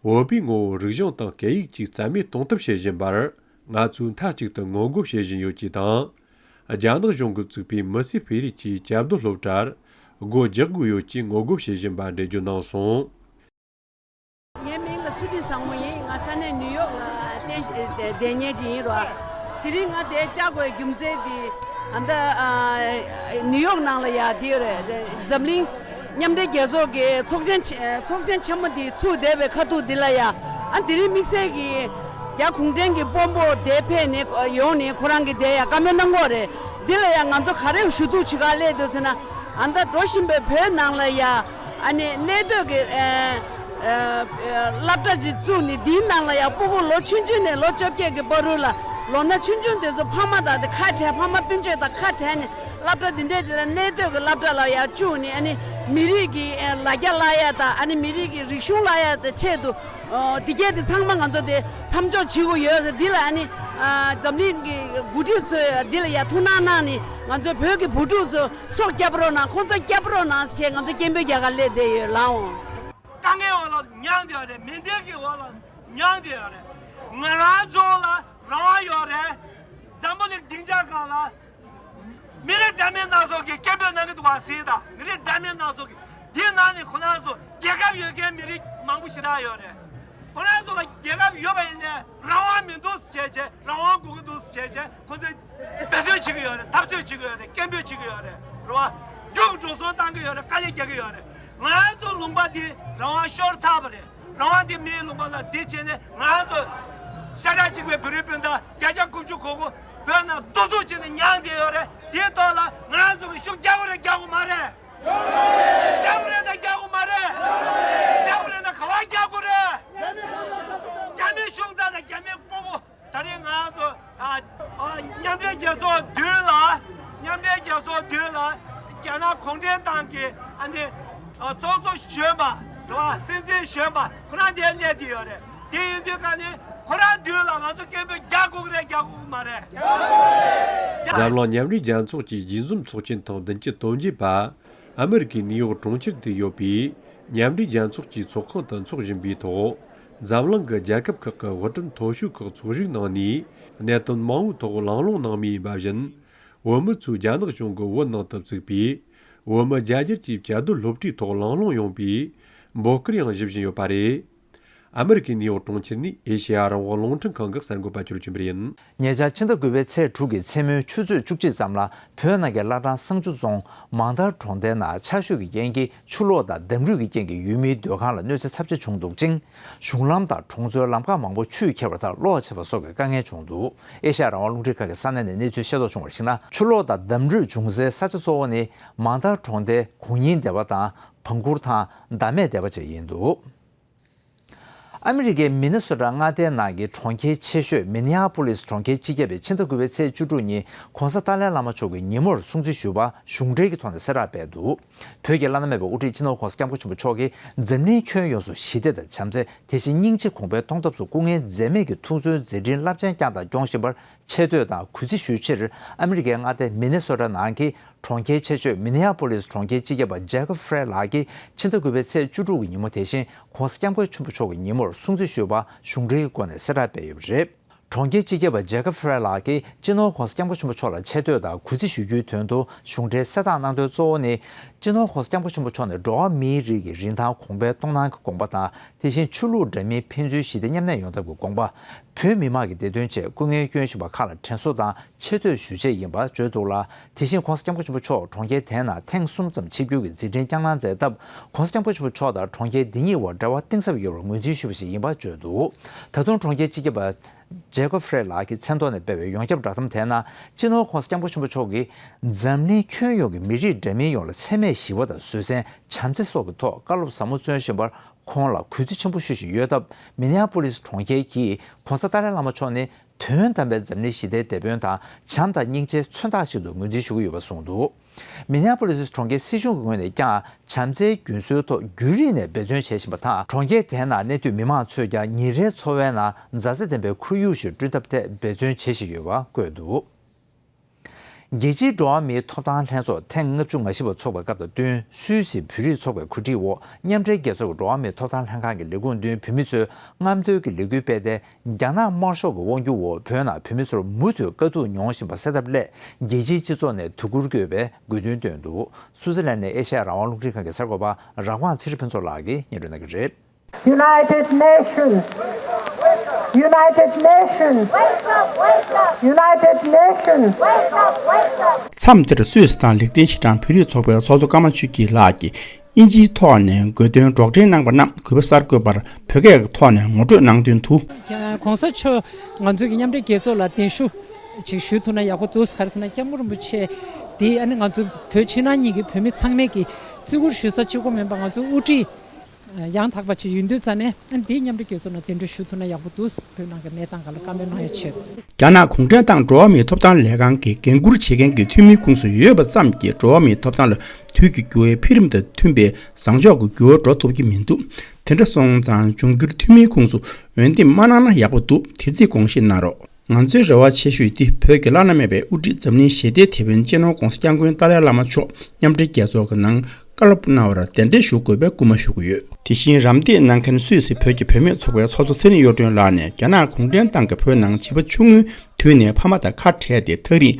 བོད་པའི་ངོ་བོ་རིག་གཞུང་དང་སྐད་ཡིག་ཅིག་རྩ་མེད་གཏོང་ཐབས་བྱེད་བཞིན་པར་ང་ཚོས་མཐའ་གཅིག་ཏུ་ངོ་རྒོལ་བྱེད་བཞིན་ཡོད་ཅེས་དང་། རྒྱ་ནག་གཞུང་གིས་བཙུགས་པའི་མི་སེར་སྤེལ་རེས་ཀྱི་བཅའ་སྡོད་སློབ་གྲྭར་སྒོ་རྒྱག་དགོས་ཡོད་ཅེས་ངོ་རྒོལ་བྱེད་བཞིན་པ་འགྲེལ་བརྗོད་གནང་སོང་། ངའི་མིང་ལ་ཚུལ་ཁྲིམས་བཟང་མོ་ཡིན། ང་ས་གནས་ནིའུ་ཡོག་ལ་བསྡད་བསྡད་མཁན་ཅིག་ཡིན་རོ། དེ་རིང་ང་འདིར་བཅར་དགོས་རྒྱུ་མཚན་དེ་ཨ་ད་ཨ་ནིའུ་ཡོག་ནང་ལ་ཡ་དེ་རེད། འཛམ་གླིང་མཉམ་འབྲེལ་རྒྱལ་ཚོགས་ཀྱི་ཚོགས་ཆེན་ཆེ་ཚོགས་ཆེན་ཆེན་མོ་དེ་ཚུགས་བསྡད་པའི་ཁ་ཐུག་འདི་ལ་ཡ་ཨ་དེ་རིང་དམིགས་བསལ་གྱི་རྒྱ་གུང་ཁྲན་གྱི་དཔོན་པོ་དེ་ཕེབས་ནས་ཡོང་ནས་ཁོ་རང་གིས་དེ་ཡ་བཀའ་མོལ་གནང་གི་ཡོད་རེད། འདི་ལ་ཡང་ང་ཚོ་ག་རེ་ཞུ་གཏུག་བྱེད་ག་སླེབས་འདུག་ཟེར་ན། ཨ་ད་འགྲོ་བཞིན་པའི་བོད་ནང་ལ་ཡང་ཨ་ནི་གནས་སྡོད་ཀྱི་ཨ་ཨ་སློབ་གྲྭ་ཅིག་བཙུགས་ནས། འདིའི་ནང་ལ་ཡང་སྤུ་གུ་ལོ་ཆུང་ཆུང་ནས་ལོ་བཅོ་བརྒྱད་ཀྱི་བར་དུ་ལ། ལོ་ན་ཆུང་ཆུང་དེ་ཚོ་ཕ་མ་དང་དེ་ཁ་བྲལ། ཕ་མ་སྤུན་མཆེད་དང་ཁ་བྲལ་ནས་སློབ་གྲྭ་འདི་འདྲའི་དེ་ལ་གནས་སྡོད་ཀྱི་སློབ་གྲྭ་ལ་ཡང་བཅུག་ནས། ཨ་ནི་མི་རིགས་ཀྱི་ཨ་ལ་རྒྱ་བསླབ་ཡ་དང་། ཨ་ནི་མི་རིགས་ཀྱི་རིག་གཞུང་བསླབ་ཡ་དང་ཆེད་དུ། ཨོ། འདི་གས་འདི་ཚང་མ་ང་ཚོ་དེ་མཚམས་འཇོག་བྱེད་དགོས་ཡོད་ཟེར། འདི་ལ་ཨ་ནི་ཨ་འཛམ་གླིང་གི་འགོ་ཁྲིད་ཚོས་འདི་ལ་ཡ་ཐུགས་སྣང་གནང་ནས། ང་ཚོའི་བོད་ཀྱི་བུ་ཕྲུག་ཚོ་སྲོག་སྐྱབས་རོགས་གནང་། ཁོང་ཚོ་སྐྱབས་རོགས་གནང་ཟེར་ང་ཚོ་སྐད་འབོད་རྒྱག་ག་སླེབས་བསྡད་ཡོད་ལགས་འོང་། དཀའ་ངལ་འོག་ལ་མྱངས་བསྡད་ཡོད་རེད། མི་འདོད་ཀྱི་འོག་ལ་མྱངས་བསྡད་ཡོད་རེད། ང་རང་ཚོ་ལ་རང་དབང་ཡོད་རེད། འཛམ་བུ་གླིང་སྡིངས་ཆ་སྒང་ལ། མི་རིགས་འདྲ་མིན་སྣ་ཚོགས་ཀྱིས་སྐད་འབོད་གནང་གི་འདུག་པ་གཟིགས་དང་། མི་རིགས་འདྲ་མིན་སྣ་ཚོགས་ཀྱིས། འདིའི་ནང་ནས་ཁོ་རང་ཚོ་རྒྱལ་ཁབ་ཡོད་མཁན་མི་རིགས་མང་པོ་ཞེ་དྲག་ཡོད་རེད། ཁོ་རང་ཚོ་ལ་རྒྱལ་ཁབ་ཡོད་པ་ཡིན་ནའི་རང་དབང་མི་འདུག་ཟེར་བྱས་བྱས། རང་དབང་དགོས་ཀྱི་འདུག་ཟེར་བྱས་བྱས། ཁོ་ཚོས་འབད་བརྩོན་བྱེད་ཀྱི་ཡོད་རེད། འཐབ་རྩོད་བྱེད་ཀྱི་ཡོད་རེད། སྐད་འབོད་བྱེད་ཀྱི་ཡོད་རེད། རེད་བ། མགྱོགས་པོ་འགྲོ་སོང་བཏང་གི་ཡོད་རེད། དཀའ་ལས་རྒྱག་གི་ཡོད་རེད། ང་ཚོ་ལུང་པ་འདི་རང་དབང་ཤོར་ཚར་བ་རེད། རང་དབང་དེ་མིའི་ལུང་པ་ལ་འདི་བྱས་ནས་ང་ཚོ་ཤ་ཁྲག་གཅིག་པའི་བོད་རིགས་སྤུན་ཟླ་བརྒྱ་ཆ་དགུ་བཅུ་གོ་དགུ་བོད་ནང་གཏོར་བཟུང་བྱས་ནས་མྱངས་བསྡད་ཡོད་རེད། དེའི་ཐོག་ལ་ང་ཚོ་གིས་ཤུགས་རྒྱག་དགོས་རེད། རྒྱག་དགོས་མ་རེད། རྒྱག་དགོས་རེད་དང་རྒྱག་དགོས་མ་རེད། རྒྱག་དགོས་རེད་དང་ག་པར་རྒྱག་དགོས་རེད། རྒྱ་མིའི་གཞུང་ཚབ་དང་རྒྱ་མིའི་དཔོན་པོ། ད་རེས་ང་ཚོ་ཨ་ཨ་མཉམ་འབྲེལ་རྒྱལ་ཚོགས་མདུན་ལ། མཉམ་འབྲེལ་རྒྱལ་ཚོགས་མདུན་ལ་རྒྱ་ནག་གུང་ཁྲན་ཏང་གི་ཨ་ནི་ཨ་ཚོགས་གཙོ་གཞོན་པ། རེད་བ། སྲིད་འཛིན་གཞོན་པ་ཁོ་རང་དེ་སླེབས་ཀྱི་ཡོད་རེད། དེ་ཡིན་དུས་ཀ་ནི་ཁོ་རང་མདུན་ལ་ང་ཚོ་སྐད་འབོད་རྒྱག་དགོས་ཀྱི་རེད། རྒྱག་དགོས་ཀྱི་མ་རེད། འཛམ་གླིང་མཉམ་འབྲེལ་རྒྱལ་ཚོགས་ཀྱི་རྒྱས་འཛོམས་ཚོགས་ཆེན་ཐེངས་བདུན་ཅུ་དོན་བརྒྱད་པ། ཨ་མི་རི་ཀའི་ནིའུ་ཡོག་གྲོང་ཁྱེར་དུ་ཡོད་པའི་མཉམ་འབྲེལ་རྒྱལ་ཚོགས་ཀྱི་ཚོགས་ཁང་དུ་འཚོགས་བཞིན་པའི་ཐོག་འཛམ་གླིང་གི་རྒྱལ་ཁབ་ཁག་གི་དབུ་ཁྲིད་མཐོ་ཤོས་ཁག་ཚོགས་ཞུགས་གནང་ནས། གནད་དོན་མང་པོའི་ཐོག་གླེང་སློང་གནང་མུས་ཡིན་པ་བཞིན། བོད་མི་ཚོས་རྒྱ་ནག་གཞུང་གི་བོད་ནང་དུ་བཙུགས་པའི་བོད་མི་རྒྱ་སྒྱུར་གྱི་བཅའ་སྡོད་སློབ་གྲྭའི་ཐོག་གླེང་སློང་ཡོང་བའི་འབོད་སྐུལ་ཡང་ཞུ་བཞིན་ཡོད་པ་རེད། ཨ་མི་རི་ཀའི་ནིའུ་ཡོག་གྲོང་ཁྱེར་ནས་ཨེ་ཤེ་ཡ་རང་དབང་རླུང་འཕྲིན་ཁང་གི་གསར་འགོད་པ་ཆོས་སྒྲོན་ཆོས་འཕེལ་ཡིན། ཉེ་ཆར་ཕྱི་ཟླ་དགུ་པའི་ཚེས་དྲུག་གི་མཚན་མོའི་ཆུ་ཚོད་བཅུ་གཅིག་ཙམ་ལ་བོད་ནང་གི་བླ་བྲང་བསང་ཆུ་རྫོང་མང་ཐར་གྲོང་རྡལ་ནང་ཆར་ཞོད་ཀྱི་རྐྱེན་གྱིས་ཆུ་ལོག་དང་འདམ་རུད་ཀྱི་རྐྱེན་གྱིས་ཡུལ་མིའི་སྡོད་ཁང་ལ་གནོད་འཚེ་ཚབས་ཆེ་བྱུང་འདུག་ཅིང་། གཞུང་ལམ་དང་གྲོང་ཚོའི་ལམ་ཁ་མང་པོ་ཆུས་ཁྱེར་བ་དང་གློག་ཆད་པ་སོགས་ཀྱི་དཀའ་ངལ་བྱུང་འདུག་ཨེ་ཤ་ཡ་རང་དབང་རླུང་འཕྲིན་ཁང་གི་ས་གནས་ནས་གནས་ཚུལ་ཤེས་རྟོགས་བྱུང་བར་གཞིགས་ན། ཆུ་ལོག་དང་འདམ་རུད་བྱུང་སའི་ས་ཆ་གཙོ་བོ་ནི་མང་ཐར་གྲོང་རྡལ་དགུ་ཉིན་སྡེ་བ་དང་བང་གུར་ཐང་། བདག་མེད་སྡེ་བ་བཅས་ཡིན་འདུག་ཨ་མི་རི་ཀའི་མི་ནི་སོ་ཊ་མངའ་སྡེའི་ནང་གི་གྲོང་ཁྱེར་ཆེ་ཤོས་མི་ནི་ཨ་པོ་ལིས་གྲོང་ཁྱེར་སྤྱི་ཁྱབ་པས་ཕྱི་ཟླ་དགུ་པའི་ཚེས་བཅུ་དྲུག་ཉིན་༧གོང་ས་ཏཱ་ལའི་བླ་མ་མཆོག་གི་ཉིན་མོར་སྲུང་བརྩི་ཞུ་བ་གཞུང་འབྲེལ་གྱི་ཐོག་ནས་གསལ་བསྒྲགས་སྤེལ་འདུག་བོད་ཀྱི་བླ་ན་མེད་པའི་དབུ་ཁྲིད་སྤྱི་ནོར་༧གོང་ས་༧སྐྱབས་མགོན་ཆེན་པོ་མཆོག་གིས་འཛམ་གླིང་ཁྱོན་ཡོངས་སུ་ཞི་བདེ་དང་བྱམས་བརྩེ། དེ་བཞིན་སྙིང་རྗེ་གོང་འཕེལ་གཏོང་ཐབས་སུ་སྐུ་ངལ་འཛེམས་མེད་ཀྱི་ཐུགས་བརྩོན་མཛད་འཕྲིན་རླབས་ཆེན་བསྐྱངས་དང་སྐྱོང་བཞིན་པར་ཆེ་བསྟོད་དང་གུས་བརྩི་ཞུ་ཕྱིར། ཨ་མི་རི་ཀའི་མངའ་སྡེ་མི་ནི་སོ་ཊ་ནང་གི་གྲོང་ཁྱེར་ཆེ་ཤོས་མི་ནི་ཨ་པོ་ལིས་གྲོང་ཁྱེར་སྤྱི་ཁྱབ་པ་ཇེ་ཀོབ་ཧྥེ་རེ་ལགས་ཀྱིས་ཕྱི་ཟླ་དགུ་པའི་ཚེས་བཅུ་དྲུག་གི་ཉིན་མོ་དེ་བཞིན་༧གོང་ས་༧སྐྱབས་མགོན་ཆེན་པོ་མཆོག་གི་ཉིན་མོར་སྲུང་བརྩི་ཞུ་བ་གཞུང་འབྲེལ་གྱི་སྒོ་ནས་གསལ་བསྒྲགས་སྤེལ་ཡོད་པ་རེད། གྲོང་ཁྱེར་སྤྱི་ཁྱབ་པ་ཇེ་ཀོབ་ཧྥེ་རེ་ལགས་ཀྱིས་སྤྱི་ནོར་༧གོང་ས་༧སྐྱབས་མགོན་ཆེན་པོ་མཆོག་ལ་ཆེ་བསྟོད་དང་གུས་བརྩི་ཞུ་རྒྱུའི་དོན་དུ་གཞུང་འབྲེལ་གསལ་བསྒྲགས་གནང་དོན་གཙོ་བོ་ནི། སྤྱི་ནོར་༧གོང་ས་༧སྐྱབས་མགོན་ཆེན་པོ་མཆོག་ནས་འགྲོ་བ་མིའི་རིགས་ཀྱི་རིན་ཐང་གོང་འཕེལ་གཏོང་གནང་གི་དགོངས་པ་དང་། དེ་བཞིན་ཆོས་ལུགས་འདྲ་མིན་ཕན་ཚུན་ཞི་བདེ་མཉམ་གནས་ཡོང་ཐབས་ཀྱི་དགོངས་པ། བོད་མི་མང་གི་བདེ་དོན་ཆེད་སྐུ་ངལ་བསྐྱོན་བཞིན་པ་ཁག་ལ་དྲན་གསོ་དང་ཆེ་བསྟོད་ཞུ་ཆེད་ཡིན་པ་བརྗོད་འདུག་ལ། དེ་བཞིན་༧གོང་ས་༧སྐྱབས་མགོན་ཆེན་པོ་མཆོག་གྲོང་ཁྱེར་དེའི་ནང་ཐེངས་གསུམ་ཙམ་ཆིབས་བསྒྱུར་གྱི་མཛད་འཕྲིན་བསྐྱངས་གནང་མཛད་སྟབས། ༧གོང་ས་༧སྐྱབས་མགོན་ཆེན་པོ་མཆོག་དང་གྲོང་ཁྱེར་འདི་གཉིས་བར་འབྲེལ་བ་གཏིང་ཟབ་ཡོད་པར་ངོས་འཛིན་ཞུས་པ་ཞིག་ཡིན་པ་བརྗོད་འདུག་ད་དུང་གྲོང་ཁྱེར་སྤྱི་ཁྱབ་པ་ཇེ་ཀོབ་ཧྥེ་རེ་ལགས་ཀྱི་མཚན་ཐོག་ནས་སྤེལ་བའི་ཡོངས་ཁྱབ་བསྒྲགས་གཏམ་དེའི་ནང་། སྤྱི་ནོར་༧གོང་ས་༧སྐྱབས་མགོན་ཆེན་པོ་མཆོག་གིས་འཛམ་གླིང་ཁྱོན་ཡོངས་ཀྱི་མི་རིགས་འདྲ་མིན་ཡོངས་ལ་འཚེ་མེད་ཞི་བ་དང་བཟོད་བསྲན། བྱམས་བརྩེ་སོགས་ཀྱི་ཐོག་བཀའ་སློབ་ཟབ་མོ་བརྩོན་བཞིན་པར་ཁོང་ལ་གུས་བརྩི་ཆེན་པོ་ཞུ་བཞིན་ཡོད་སྟབས། མི་ནི་ཨ་པོ་ལིས་གྲོང་ཁྱེར་གྱིས་༧གོང་ས་ཏཱ་ལའི་བླ་མ་མཆོག་ནི་དོན་དམ་པའི་འཛམ་གླིང་ཞི་བདེའི་དེད་དཔོན་དང་བྱམས་དང་སྙིང་རྗེའི་མཚོན་རྟགས་ཤིག་ཏུ་ངོས་འཛིན་ཞུ་གི་ཡོད་པ་གསུངས་འདུག་མི་ནི་ཨ་པོ་ལིས་གྲོང་ཁྱེར་སྲིད་གཞུང་གི་ངོས་ནས་ཀྱང་བྱམས་བརྩེའི་རྒྱུན་སྲོལ་ཐོག་རྒྱུན་རིང་ནས་འབད་བརྩོན་བྱེད་བཞིན་པ་དང་། གྲོང་ཁྱེར་དེའི་ནང་གནས་སྡོད་མི་མང་ཚོས་ཀྱང་ཉིན་རེའི་འཚོ་བའི་ནང་མཛའ་བརྩེ་ལྡན་པའི་ཁོར་ཡུག་ཞིག་བསྐྲུན་ཐབས་ཐད་འབད་བརྩོན་བྱེད་བཞིན་ཡོད་པ་བཀོད་འདུག་རྒྱལ་སྤྱིའི་འགྲོ་བ་མིའི་ཐོབ་ཐང་ལྷན་ཚོགས་ཐེངས་ལྔ་བཅུ་ང་བཞི་པ་འཚོགས་པའི་སྐབས་དང་བསྟུན། སུད་སིའི་བོད་རིགས་ཚོགས་པའི་གོ་སྒྲིག་འོག་མཉམ་འབྲེལ་རྒྱལ་ཚོགས་ཀྱི་འགྲོ་བ་མིའི་ཐོབ་ཐང་ལྷན་ཁང་གི་ལས་ཁུངས་མདུན་བོད་མི་ཚོས་རྔམ་སྟོན་གྱི་ལས་འགུལ་སྤེལ་ཏེ། རྒྱ་ནག་དམར་ཤོག་གི་དབང་སྒྱུར་འོག་བོད་ནང་བོད་མི་ཚོར་མུ་མཐུད་དཀའ་སྡུག་མྱོང་བཞིན་པ་སེལ་ཐབས་སླད། རྒྱལ་སྤྱིའི་སྤྱི་ཚོགས་ནས་དོ་ཁུར་དགོས་པའི་དགོས་འདུན་བཏོན་འདུག་སུད་སི་ལན་ནས་ཨེ་ཤ་ཡ་རང་དབང་རླུང་འཕྲིན་ཁང་གི་གསར་འགོད་པ་ར་ཝང་ཚེ་རིང་ཕུན་ཚོགས་ལགས་ཀྱིས་སྙན་སྒྲོན་གནང་གི་རེད། United Nations. United Nations. United Nations. མཚམས་འདིར་སུད་སི་དང་ལིག་ཏེན་ཤི་ཊན་བོད་རིགས་ཚོགས་པའི་ཚོགས་གཙོ་ཀརྨ་ཆོས་སྐྱིད་ལགས་ཀྱིས་དབྱིན་ཇིའི་ཐོག་ནས་དགོས་འདུན་སྒྲོག་འགྲེལ་གནང་བ་རྣམས་གུས་པ་གསར་འགོད་པར་བོད་སྐད་ཀྱི་ཐོག་ནས་ངོ་སྤྲོད་གནང་དོན་དུ། གོང་ས་མཆོག་ང་ཚོའི་མཉམ་འབྲེལ་རྒྱལ་ཚོགས་ལ་གདན་ཞུ་ ཅིག་ཞུ་ཐུབ་ན་ཡག་པོ་འདུག་ག་རེ་ཟེར་ན་སྐྱབས་མགོན་རིན་པོ་ཆེ་དེ་ཨ་ནི་ང་ཚོ་བོད་ཕྱི་ནང་གཉིས་ཀྱི་བོད་མི་ཚང་མས་ཀྱི་བརྩི་བཀུར་ཞུ་ས་གཅིག་པོ་མིན་པ་ང་ཚོ་དབུ་ཁྲིད་ཡང་དག་པ་ཅིག་ཡིན་དུས་ཙ་ནས་ཨ་ནི་དེའི་མཉམ་འབྲེལ་རྒྱལ་ཚོགས་ནང་གདན་འདྲེན་ཞུ་ཐུབ་ན་ཡག་པོ་འདུག་བོད་ནང་གི་གནས་སྟངས་སྒང་ལ་བཀའ་མོལ་གནང་ཡ་ཆེད་དུ། རྒྱ་ནག་གུང་ཁྲན་ཏང་འགྲོ་བ་མིའི་ཐོབ་ཐང་ལས་ཁང་གི་འགན་འཁུར་བྱེད་མཁན་གྱི་འཐུས་མིའི་ཁོངས་སུ་ཡོད་པ་ཙམ་གྱིས་འགྲོ་བ་མིའི་ཐོབ་ཐང་ལ་དུས་ཀྱི་འགྱུར་བའི་འཕེལ་རིམ་དང་མཐུན་པའི་བཟང་ཕྱོགས་ཀྱི་འགྱུར་བ་འགྲོ་ཐུབ་ཀྱི་མི་འདུག་དེ་འདྲ་སོང་ཙང་འབྱུང་འགྱུར་འཐུས་མིའི་ཁོངས་སུ་འོས་འདེམས་མ་གནང་ན་ཡག་པོ་འདུག་དེ་རྩིས་དགོངས་བཞེས་གནང་རོགས། ང་ཚོའི་རེ་བ་ཆེ་ཤོས་འདི་བོད་ཀྱི་བླ་ན་མེད་པའི་དབུ་ཁྲིད་འཛམ་གླིང་ཞི་བདེའི་དེད་དཔོན་སྤྱི་ནོར་༧གོང་ས་༧སྐྱབས་མགོན་ཏཱ་ལའི་བླ་མ་མཆོག་མཉམ་འབྲེལ་རྒྱལ་ཚོགས་ཀྱི་ནང་བཀའ་སློབ་གནང་བར་གདན་འདྲེན་ཞུ་དགོས་པའི་སྐུལ་མ་ཞུ་གི་ཡོད། དེ་བཞིན་རམ་འདེགས་གནང་མཁན་སུད་སི་བོད་ཀྱི་བུད་མེད་ཚོགས་པའི་ཚོགས་གཙོ་ཚེ་རིང་གཡུ་སྒྲོན་ལགས་ནས་རྒྱ་ནག་གུང་ཁྲན་ཏང་གིས་བོད་ནང་བྱིས་པ་ཆུང་ངུའི་དུས་ནས་ཕ་མ་དང་ཁ་བྲལ་ཏེ་ཐག་རིང་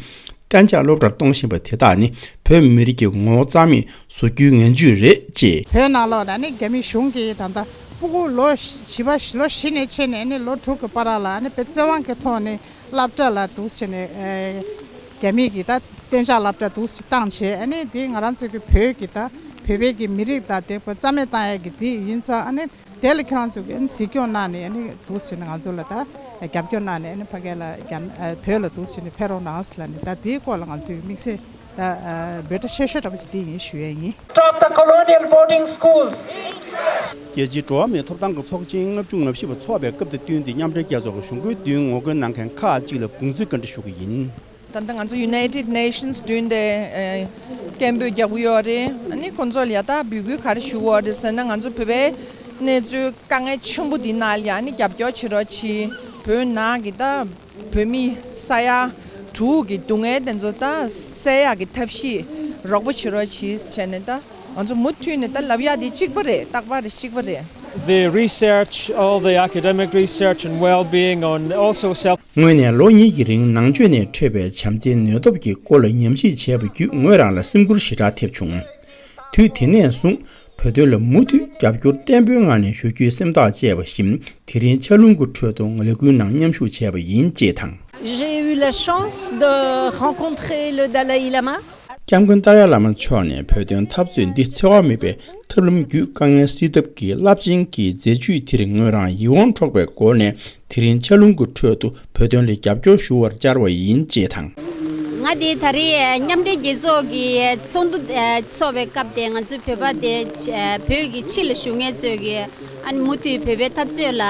གཏན་འཇགས་སློབ་གྲྭར་གཏོང་བཞིན་པ་དེ་དག་ནི་བོད་མི་རིགས་ཀྱི་ངོ་བོ་རྩ་མེད་བཟོ་རྒྱུའི་ངན་ཇུས་རེད་ཅེས། བོད་ནང་ལོགས་ལ་ནི་རྒྱ་མི་གཞུང་གིས་ད་ལྟ་སྤུ་གུ་ལོ་བཞི་པ་ལོ་བཞི་ནས་ཕྱིན་ནས་ནི་ལོ་དྲུག་གི་བར་ལ་ནི་དཔེ་བཙན་དབང་གི་ཐོག་ནས་སློབ་གྲྭ་ལ་འདུག་བྱས་ནས་ཨེ་རྒྱ་མི་གིས་ད་གཏན་འཇགས་སློབ་གྲྭ་འདུག་བྱས་བཏང་བྱས་ཨ་ནི་དེ་ང་རང་ཚོ་གི་བོད་ཀྱི་ད་བོད་པའི་གི་མི་རིགས་ད་དེ་དཔེ་རྩ་མེད་བཏང་ཡ་གི་དེ་ཡིན་ཙང་ཨ་ནི། དེ་ལ་ཁྱེད་རང་ཚོ་གིས་གཟིགས་སྐྱོང་གནང་ནས་ཨ་ནི་འདུག་ཟེར་ནས་ང་ཚོ་ལ་ད་རྒྱབ་སྐྱོར་གནང་ནས་ཨ་ནི་ཕ་གི་ལ་རྒྱ་ཨ་བོད་ལ་འདུག་ཟེར་ནས་ཕེབས་རོགས་གནང་ཟེར་ལབ་ནས་ད་དེའི་སྐོར་ལ་ང་ཚོས་དམིགས་བསལ་ད་ཨ་འབོད་སྒྲ་ཆེ་ཤོས་འདྲ་པོ་ཅིག་དེ་ཡིན་ཞུ་ཡས་ཡིན། Stop the colonial boarding schools. རྒྱལ་སྤྱིའི་འགྲོ་བ་མིའི་ཐོབ་ཐང་གི་ཚོགས་ཆེན་ལྔ་བཅུ་ང་བཞི་པ་འཚོགས་པའི་སྐབས་དང་བསྟུན་ཏེ་མཉམ་འབྲེལ་རྒྱལ་ཚོགས་ཀྱི་གཞུང་སྒོའི་མདུན་ངོ་རྒོལ་གནང་མཁན་ཁག་ཅིག་ལ་དགོངས་ཚུལ་བཀའ་འདྲི་ཞུ་གི་ཡིན། ད་ལྟ་ང་ཚོ་United Nations་མདུན་དེ་ཨེ་སྐད་འབོད་རྒྱག་གི་ཡོད་རེད། ཨ་ནི་ཁོང་ཚོ་ལ་ཡ་ད་འབོད་སྐུལ་ག་རེ་ཞུ་གི་ཡོད་རེད་ཟེར་ན་ང་ཚོ་བོད་པའི་གནས་ཚུལ་དཀའ་ངལ་ཆེན་པོ་འདི་ནང་ལ་ཡ་ཨ་ནི་རྒྱབ་སྐྱོར་བྱེད་རོགས་གྱིས། བོད་ནང་གི་ད་བོད་མི་ས་ཡ་དྲུག་གི་སྡུག་བསྔལ་དེ་ཚོ་ད་སེལ་ཡག་གི་ཐབས་ཤེས་རོགས་པ་བྱེད་རོགས་གྱིས་བྱས་ནས་ད་ང་ཚོ་མུ་མཐུད་ནས་ད་ལབ་ཡག་དེ་གཅིག་པ་རེད། རྟག་པར་གཅིག་པ་རེད། The research, all the academic research and well-being on also self སྔོན་ནས་ལོ་གཉིས་ཀྱི་རིང་ནང་ཆོས་ནས་འཕྲོས་པའི་བྱམས་བརྩེའི་ནུས་སྟོབས་ཀྱི་སྐོར་ལ་ཉམས་ཞིབ་བྱས་པ་བརྒྱུད་ངོས་རང་ལ་སེམས་ཁུར་ཞེ་དྲག་ཐེབས་བྱུང་། དུས་དེ་ནས་བཟུང་བོད་དོན་ལ་མུ་མཐུད་རྒྱབ་སྐྱོར་བརྟན་པོའི་ངང་ནས་ཞུ་རྒྱུའི་སེམས་ཐག་བཅད་པ་བཞིན་དེ་རིང་ཆར་རླུང་གི་ཁྲོད་དུ་ལས་འགུལ་ནང་མཉམ་ཞུགས་བྱས་པ་ཡིན་ཅེས་དང་། J'ai eu la chance de rencontrer le Dalai Lama. སྐྱབས་མགོན་ཏཱ་ལའི་བླ་མ་མཆོག་ནས་བོད་དོན་འཐབ་རྩོད་འདི་འཚེ་བ་མེད་པའི་ཐབས་ལམ་བརྒྱུད་དཀའ་ངལ་སེལ་ཐབས་ཀྱི་རླབས་ཆེན་གྱི་མཛད་ཇུས་དེར་ངོས་རང་ཡིད་དབང་འཕྲོག་པའི་སྒོ་ནས་དེ་རིང་ཆར་རླུང་གི་ཁྲོད་དུ་བོད་དོན་ལ་རྒྱབ་སྐྱོར་ཞུ་བར་བཅར་བ་ཡིན་ཅེས་དང་། ང་དེ་ད་རེས་མཉམ་འབྲེལ་རྒྱལ་ཚོགས་ཀྱི་ཚོགས་འདུ་ཚོགས་པའི་སྐབས་དེ་ང་ཚོའི་བོད་པ་དེ་བོད་ཀྱི་ཕྱི་ལ་བཞུགས་མཁན་ཚོས་ཀྱི་ཨ་ནི་མུ་མཐུད་བོད་པའི་འཐབ་རྩོད་ལ་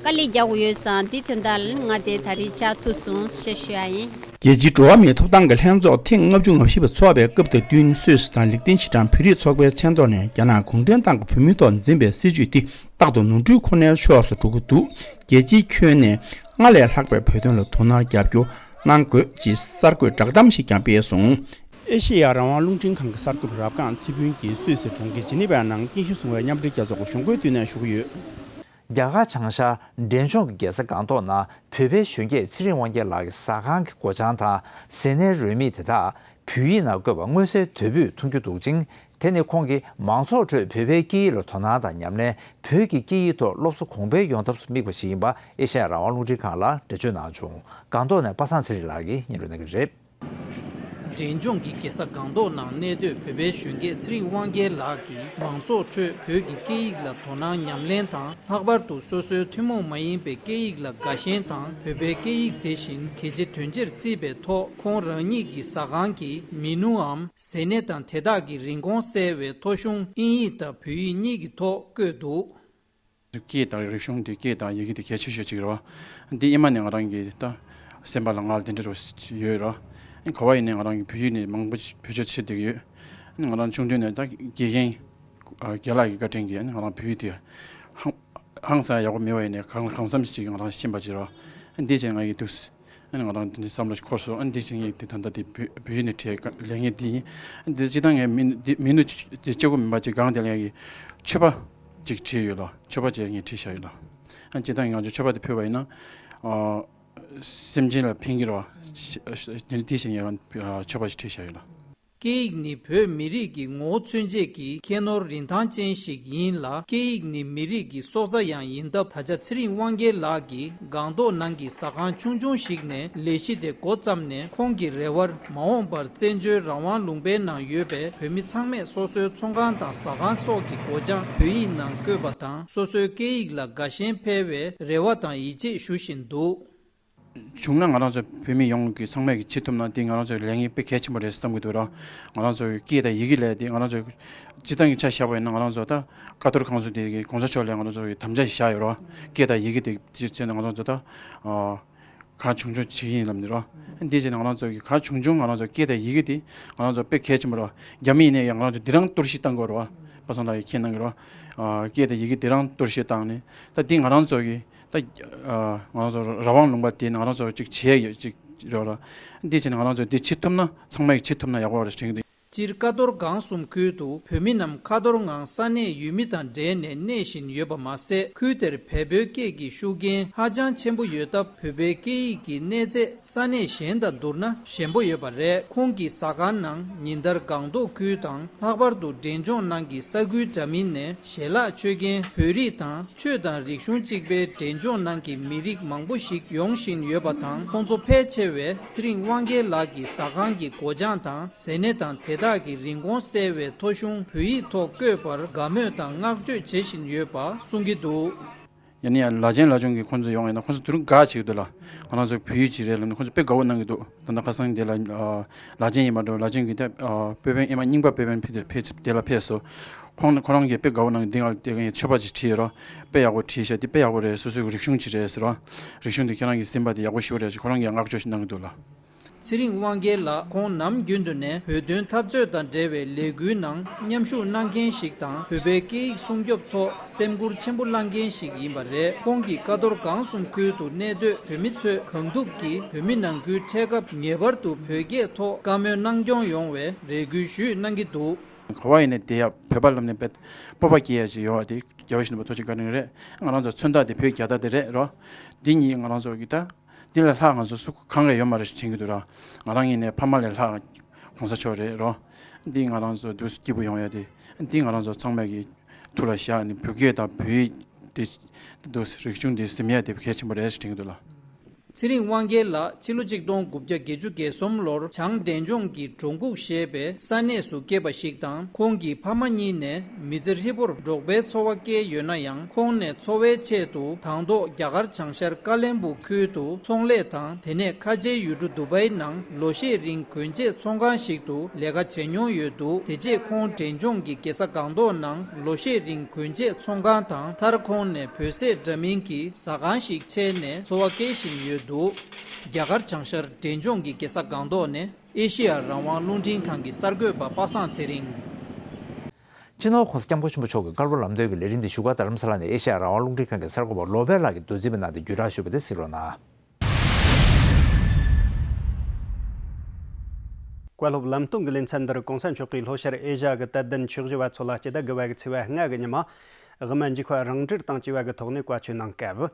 དཀའ་ལས་རྒྱག་དགོས་ཡོད་ཙང་དེ་དོན་དག་ལ་ང་དེ་ད་རེས་བཅར་ཐུབ་སོང་ཞེས་ཞུ་ཡ་ཡིན། རྒྱལ་སྤྱིའི་འགྲོ་བ་མིའི་ཐོབ་ཐང་གི་ལྷན་ཚོགས་ཐེངས་ལྔ་བཅུ་ང་བཞི་པ་འཚོགས་པའི་སྐབས་དང་བསྟུན་སུད་སི་དང་ལིག་ཏེན་ཤི་ཀྲན་བོད་རིགས་ཚོགས་པའི་མཚན་ཐོག་ནས་རྒྱ་ནག་གུང་ཁྲན་ཏང་གིས་བོད་མིའི་ཐོག་འཛིན་པའི་སྲིད་བྱུས་དེ་རྟག་ཏུ་ནོར་འཁྲུལ་ཁོ་ནའི་ཕྱོགས་སུ་འགྲོ་གི་འདུག་རྒྱལ་སྤྱིའི་ཁྱོན་ནས་སྔར་ལས་ལྷག་པའི་བོད་དོན་ལ་དོ་སྣང་རྒྱབ་སྐྱོར་གནང་དགོས་ཅེས་གསར་འགོད་བསྒྲགས་གཏམ་ཞིག་ཀྱང་སྤེལ་སོང་། ཨེ་ཤེ་ཡ་རང་དབང་རླུང་འཕྲིན་ཁང་གི་གསར་འགོད་པ་རབ་སྒང་ཚེ་ཕུན་གྱིས་སུད་སི་གྲོང་ཁྱེར་ཇི་ནི་ཝའི་ནང་དཀྱིལ་ཤིང་བཟུང་བའི་མཉམ་འབྲེལ་རྒྱལ་ཚོགས་ཀྱི་གཞུང་སྒོའི་མདུན་ནས་ཞུ་གི་ཡོད། རྒྱ་གར་བྱང་ཤར་འབྲས་ལྗོངས་ཀྱི་རྒྱལ་ས་སྒང་ཏོག་ནང་བོད་པའི་གཞོན་སྐྱེས་ཚེ་རིང་དབང་རྒྱལ་ལགས་ཀྱི་ཟ་ཁང་གི་སྒོ་བྱང་དང་ཟས་སྣའི་རོལ་མིག་དེ་དག་བོད་ཡིག་ནང་བཀོད་པ་མངོན་གསལ་དོད་པོས་མཐོང་རྒྱུ་འདུག་ཅིང་། དེ་ནི་ཁོང་གིས་མང་ཚོགས་ཁྲོད་བོད་པའི་སྐད་ཡིག་ལ་དོ་སྣང་དང་ཉམས་ལེན། བོད་ཀྱི་སྐད་ཡིག་ཐོག་སློབ་གསོ་གོང་འཕེལ་ཡོང་ཐབས་སུ་དམིགས་པ་ཞིག་ཡིན་པ་ཨེ་ཤ་ཡ་རང་དབང་རླུང་འཕྲིན་ཁང་ལ་འགྲེལ་བརྗོད་གནང་བྱུང་། སྒང་ཏོག་ནས་པ་སངས་ཚེ་རིང་ལགས་ཀྱིས་སྙན་སྒྲོན་གནང་གི་རེད། འབྲས་ལྗོངས་ཀྱི་རྒྱལ་ས་སྒང་ཏོག་ནང་གནས་སྡོད་བོད་པའི་གཞོན་སྐྱེས་ཚེ་རིང་དབང་རྒྱལ་ལགས་ཀྱིས་མང་ཚོགས་ཁྲོད་བོད་ཀྱི་སྐད་ཡིག་ལ་དོ་སྣང་ཉམས་ལེན་དང་། ལྷག་པར་དུ་སོ་སོའི་ཐུན་མོང་མ་ཡིན་པའི་སྐད་ཡིག་ལ་དགའ་ཞེན་དང་། བོད་པའི་སྐད་ཡིག་དེ་བཞིན་གལ་ཆེ་དོན་ཆེར་བརྩིས་པའི་ཐོག་ཁོང་རང་ཉིད་ཀྱི་ཟ་ཁང་གི་མི་ནུའམ་ཟས་སྣེ་དང་དེ་དག་གི་རིན་གོང་གསལ་བའི་ཐོ་གཞུང་དབྱིན་ཡིག་དང་བོད་ཡིག་གཉིས་ཀྱི་ཐོག་བཀོད་འདུག། སྐད་དང་རིག་གཞུང་དེ། སྐད་དང་ཡི་གེ་དེ་གལ་ཆེ་ཤོས་གཅིག་རེད་བ། འདི་ཨེ་མ་ནས་ང་རང་གི་ད་སེམས་པ་ལ་ང་ལ་དེ་འདྲ་རུ་ཡོད་ར། ག་བ་ཡིན་ནའི་ང་རང་གི་བོད་ཡིག་ནི་མང་པོ་བེད་སྤྱོད་བྱེད་བསྡད་ཀྱི་ཡོད། ང་རང་ཆུང་དུས་ནས་ད་དགེ་རྒན་རྒན་ལགས་ཀྱི་བཀའ་དྲིན་གྱིས་ང་རང་བོད་ཡིག་དེ་ཧང་ཧང་སང་ཡག་པོ་མེད་པ་ཡིན་ནའི་གང་ལ་གང་འཚམ་ཞིག་ང་རང་ཤེས་པ་ཅིག་ར། འདི་བྱས་ང་ཡི་འདུག་ཨ་ནི་ང་རང་འདི་འདྲའི་བསམ་བློ་ཞིག་འཁོར་སོང་། ཨ་ནི་འདི་བྱས་ངས་འདི་ད་ལྟ་འདི་བོད་བོད་ཡིག་ནས་བྲིས་ལས་ངན་འདི་ཡིན། འདི་སྤྱིར་བཏང་ངས་མི་འདི་མི་ནུ་འདི་གཅིག་པུ་མིན་པ་ཅིག་སྒང་དེ་ལ་ཡང་མཆོད་པ་ཅིག་བྲིས་ཡོད་ལ། མཆོད་པ་ཅིག་ངས་བྲིས་བཞག་ཡོད་ལ། ཨ་ནི་སྤྱིར་བཏང་ང་ཚོ་མཆོད་པ་དེ་ཕུལ་བ་ཡིན་ན་ཨ་སེམས་ཅན་ལ་ཕན་གྱི་རེད་བ། འདི་འདི་བྱས་ངས་ཨ་མཆོད་པ་ཞིག་བྲིས་བཞག་ཡོད་ལ། སྐད་ཡིག་ནི་བོད་མི་རིགས་ཀྱི་ངོ་བོ་མཚོན་བྱེད་ཀྱི་ཁྱད་ནོར་རིན་ཐང་ཅན་ཞིག་ཡིན་ལ། སྐད་ཡིག་ནི་མི་རིགས་ཀྱི་སྲོག་རྩ་ཡང་ཡིན་སྟབས། ད་ཆ་ཚེ་རིང་དབང་རྒྱལ་ལགས་ཀྱིས་སྒང་ཏོག་ནང་གི་ཟ་ཁང་ཆུང་ཆུང་ཞིག་ནས་ལས་གཞི་དེ་འགོ་བརྩམས་ནས། ཁོང་གི་རེ་བར་མ་འོངས་པར་བཙན་བྱོལ་རང་དབང་ལུང་པའི་ནང་ཡོད་པའི་བོད་མི་ཚང་མས་སོ་སོའི་ཚོང་ཁང་དང་ཟ་ཁང་སོགས་ཀྱི་སྒོ་བྱང་བོད་ཡིག་ནང་བཀོད་པ་དང་། སོ་སོའི་སྐད་ཡིག་ལ་དགའ་ཞེན་འཕེལ་བའི་རེ་བ་དང་ཡིད་ཆེས་ཞུ་བཞིན་འདུག། བྱུང་ན་ང་རང་ཚོ་བོད་མི་ཡོངས་ཀྱི་ཚང་མས་ཀྱི་བྱེད་ཐུབ་ན་དེ་ང་རང་ཚོའི་ལས་འགན་དཔེ་གལ་ཆེན་པོ་རེད་བསམ་གྱི་འདུག་ར། ང་རང་ཚོའི་སྐད་དང་ཡི་གེ་ལས་དེ་ང་རང་ཚོ་སྤྱི་བཏང་གི་ཆ་བཞག་པ་ཡིན་ན་ང་རང་ཚོ་ད་ཀ་རྡོར་སྒང་གསུམ་དེ་གི་གོང་ས་མཆོག་ལ་ང་རང་ཚོ་གི་དམ་བཅའ་ཞིག་བཞག་ཡོད་ར། སྐད་དང་ཡི་གེ་དེ་དེ་བྱས་ནས་ང་རང་ཚོ་ད་གང་བྱུང་བྱུང་བྱེད་ཀྱི་ཡིན་ལབ་ནས་ར། འདི་བྱས་ནས་ང་རང་ཚོ་གི་གང་བྱུང་བྱུང་ང་རང་ཚོ་སྐད་དང་ཡི་གེ་དེ་ང་རང་ཚོ་དཔེ་གལ་ཆེན་པོ་ར། རྒྱ་མི་ཡིན་ནའི་ཡང་ང་རང་ཚོ་འདི་རང་གཏོར་བཤིག་བཏང་དགོས་ར། པ་སངས་ལགས་ཀྱིས་མཁྱེན་གནང་གི་ར། སྐད་དང་ཡི་གེ་འདི་རང་གཏོར་བཤིག་བཏང་ནས་ད་འདི་ང་རང་ཚོ་གི་ད་ང་རང་ཚོ་རང་དབང་ལུང་པ་དེ་ང་རང་ཚོ་གཅིག་བྱས་ཡོད་ཅིག་རེད་ར། འདི་བྱས་ནས་ང་རང་ཚོ་འདི་བྱེད་ཐུབ་ན་ཚང་མས་བྱེད་ཐུབ་ན་ཡག་པོ་རེད་དྲན་གྱི་འདུག་སྤྱིར་ཀ་རྡོར་སྒང་གསུམ་ཁུལ་དུ་བོད་མི་རྣམས་ཁ་ཐོར་ངང་ས་གནས་ཡུལ་མི་དང་འབྲེལ་ནས་གནས་བཞིན་ཡོད་པ་མ་ཟད། ཁུལ་དེར་བལ་པོའི་སྐད་ཀྱི་ཤུགས་རྐྱེན་ཧ་ཅང་ཆེན་པོ་ཡོད་སྟབས། བོད་པའི་སྐད་ཡིག་གི་གནས་ཚད་ས་གནས་གཞན་དང་བསྡུར་ན་ཞན་པོ་ཡོད་པ་རེད། ཁོང་གི་ཟ་ཁང་ནང་ཉིན་ལྟར་སྒང་ཏོག་ཁུལ་དང་། ལྷག་པར་དུ་འབྲས་ལྗོངས་ནང་གི་ས་ཁུལ་འདྲ་མིན་ནས་ཞལ་ལག་མཆོད་མཁན། བོད་རིགས་དང་ཆོས་དང་རིག་གཞུང་གཅིག་པའི་འབྲས་ལྗོངས་ནང་གི་མི་རིགས་མང་པོ་ཞིག་ཡོང་བཞིན་ཡོད་པ་དང་། ཁོང་ཚོ་ཕལ་ཆེ་བས་ཚེ་རིང་དབང་རྒྱལ་ལགས་ཀྱི་ཟ་ཁང་གི་སྒོ་བྱང་དང་ཟས་སྣེ་དང་དེ་དག་གི་རིན་གོང་གསལ་བའི་ཐོ་གཞུང་བོད་ཡིག་ཐོག་བཀོད་པར་དགའ་མོས་དང་བསྔགས་བརྗོད་བྱེད་བཞིན་ཡོད་པ་གསུང་གི་འདུག་ཡིན་ན་ཡང་ལ་ཆེན་ལ་ཆུང་གིས་ཁོང་ཚོ་ཡོང་ཡིན་ན་ཁོང་ཚོ་དུ་རུང་དགའ་བྱེད་ཀྱི་འདུག་ལ། ང་རང་ཚོ་བོད་ཡིག་ཅིག་རེད་ལབ་ནས་ཁོང་ཚོ་དཔེ་དགའ་བོ་གནང་གི་འདུག་ད་ལྟ་ཁ་སང་དེ་ལ་ལ་ཆེན་གྱིས་ད་སྤོབས་པན་ཨེ་མ་རྙིང་པ་སྤོབས་པན་ཕེབས་དེ་ཕེབས་དེ་ལ་ཕེབས་སོ། ཁོང་ཁོ་རང་གིས་དཔེ་དགའ་བོ་གནང་གི་འདི་ང་དེ་ག་ཡང་མཆོད་པ་ཅིག་བྲིས་ཡོད་རོ། དཔེ་ཡག་པོ་བྲིས་ཤག་དེ་དཔེ་ཡག་པོ་རེད། སོ་སོའི་རིག་གཞུང་ཅིག་རེད་ཟེར་རོ། རིག་གཞུང་དེ་ཁྱེད་རང་གིས་ཟིན་པ་དེ་ཡག་པོ་ཞེ་པོ་རེད་ཅེས་ཁོ་རང་གིས་བསྔགས་བརྗོད་ཞིག་གནང་གི་འདུག་ལ། ཚེ་རིང་དབང་རྒྱལ་ལགས་ཁོང་ནམ་རྒྱུན་དུ་ནས་བོད་དོན་འཐབ་རྩོད་དང་འབྲེལ་བའི་ལས་འགུལ་ནང་མཉམ་ཞུགས་གནང་མཁན་ཞིག་དང་། བོད་པའི་སྐད་ཡིག་སྲུང་སྐྱོབ་ཐོག་སེམས་ཁུར་ཆེན་པོ་བླངས་མཁན་ཞིག་ཡིན་པ་རེད། ཁོང་གིས་ཀ་རྡོར་སྒང་གསུམ་ཁུལ་དུ་གནས་སྡོད་བོད་མི་ཚོས་གང་ཐུབ་ཀྱིས་བོད་མི་ནང་ཁུལ་འཕྲད་སྐབས་ངེས་པར་དུ་བོད་སྐད་ཐོག་བཀའ་མོལ་གནང་སྐྱོང་ཡོང་བའི་རེ་སྐུལ་ཞུས་གནང་གི་འདུག་ག་བ་ཡིན་ནའི་དེ་ཡ་བོད་པ་ལབ་ནས་བེད་སྤོབས་པ་སྐྱེ་ཡ་ཅིག་ཡོད་པ་དེ་རྒྱལ་བ་ཡིད་བཞིན་ནོར་བུ་ཐུགས་རྗེ་བཀའ་དྲིན་རེད། ང་རང་ཚོ་མཚོན་རྟགས་དེ་བོད་རྒྱལ་དར་དེ་རེད་རོ། འདི་གཉིས་ང་རང་ཚོ་གི་ད་འདི་ལས་ལྷག་ང་ཚོ་སུ་གང་ག་ཡོད་མ་རེད་ཞེས་དྲན་གྱི་འདུག་ར། ང་རང་ཡིན་ནའི་ཕ་མ་ལས་ལྷག་གོང་ས་མཆོག་རེད་རོ། འདི་ང་རང་ཚོ་འདུག་སྐྱིད་པོ་ཡོང་ཡ་དེ་འདི་ང་རང་ཚོ་ཚང་མས་ཀྱི་ཐུགས་ལ་བཞག་ནས་བོད་སྐད་དང་བོད་ཡིག་དེ་འདུག་རིག་གཞུང་དེ་ཟིན་ཡ་དེ་གལ་ཆེན་པོ་རེད་ཞེས་དྲན་གྱི་འདུག་ལ། ཚེ་རིང་དབང་རྒྱལ་ལགས་ཕྱི་ལོ་ཆིག་སྟོང་དགུ་བརྒྱ་བརྒྱད་ཅུ་གྱ་གསུམ་ལོར་བྱང་འབྲས་ལྗོངས་ཀྱི་འབྲོང་ཁུག་ཞེས་པའི་ས་གནས་སུ་སྐྱེས་པ་ཞིག་དང་། ཁོང་གི་ཕ་མ་གཉིས་ནས་མི་ཚེ་ཧྲིལ་པོར་འབྲོག་པའི་འཚོ་བ་བསྐྱལ་ཡོད་ན་ཡང་། ཁོང་ནས་འཚོ་བའི་ཆེད་དུ་དང་ཐོག་རྒྱ་གར་བྱང་ཤར་ཀ་ལོན་སྦུག་ཁུལ་དུ་ཚོང་ལས་དང་། དེ་ནས་ཁ་ཆེའི་ཡུལ་གྲུ་དུ་བའི་ནང་ལོ་ཤས་རིང་གོན་ཆས་ཚོང་ཁང་ཞིག་ཏུ་ལས་ཀ་བྱེད་མྱོང་ཡོད་འདུག་དེ་རྗེས་ཁོང་འབྲས་ལྗོངས་ཀྱི་རྒྱལ་ས་སྒང་ཏོག་ནང་ལོ་ཤས་རིང་གོན་ཆས་ཚོང་ཁང་དང་། མཐར་ཁོང་ནས་བོད་ཟས་འདྲ་མིན་གྱི་ཟ་ཁང་ཞིག་ཕྱེ་ནས་འཚོ་བ་སྐྱེལ་བཞིན་ཡོད་འདུག་རྒྱ་གར་བྱང་ཤར་འབྲས་ལྗོངས་ཀྱི་རྒྱལ་ས་སྒང་ཏོག་ནས་ཨེ་ཤེ་ཡ་རང་དབང་རླུང་འཕྲིན་ཁང་གི་གསར་འགོད་པ་པ་སངས་ཚེ་རིང་། སྤྱི་ནོར་༸གོང་ས་༸སྐྱབས་མགོན་ཆེན་པོ་མཆོག་གི་བཀའ་སློབ་ལམ་སྟོན་གྱི་ལས་རིམ་དེ་བཞུགས་སྒར་རྡ་རམ་ས་ལ་ནས་ཨེ་ཤེ་ཡ་རང་དབང་རླུང་འཕྲིན་ཁང་གི་གསར་འགོད་པ་བློ་བྷེ་ལགས་ཀྱིས་མདོ་འཛིན་པའི་ནང་དུ་བརྒྱུད་བསྒྲགས་ཞུས་པ་དེ་གཟིགས་རོགས་གནང་། བཀའ་སློབ་ལམ་སྟོན་གྱི་ལེ་ཚན་འདིར་༸གོང་ས་མཆོག་གིས་ལྷོ་ཤར་ཨེ་ཤ་ཡ་གི་དད་ལྡན་ཆོས་ཞུ་བ་ཚོ་ལ་སྤྱི་ཟླ་དགུ་པ་གི་ཚེས་པ་ལྔ་གི་ཉི་མ་དབུ་མ་འཇིགས་པ་རང་འགྲེལ་དང་བཅས་པ་གི་ཐོག་ནས་བཀའ་ཆོས་གནང་སྐབས།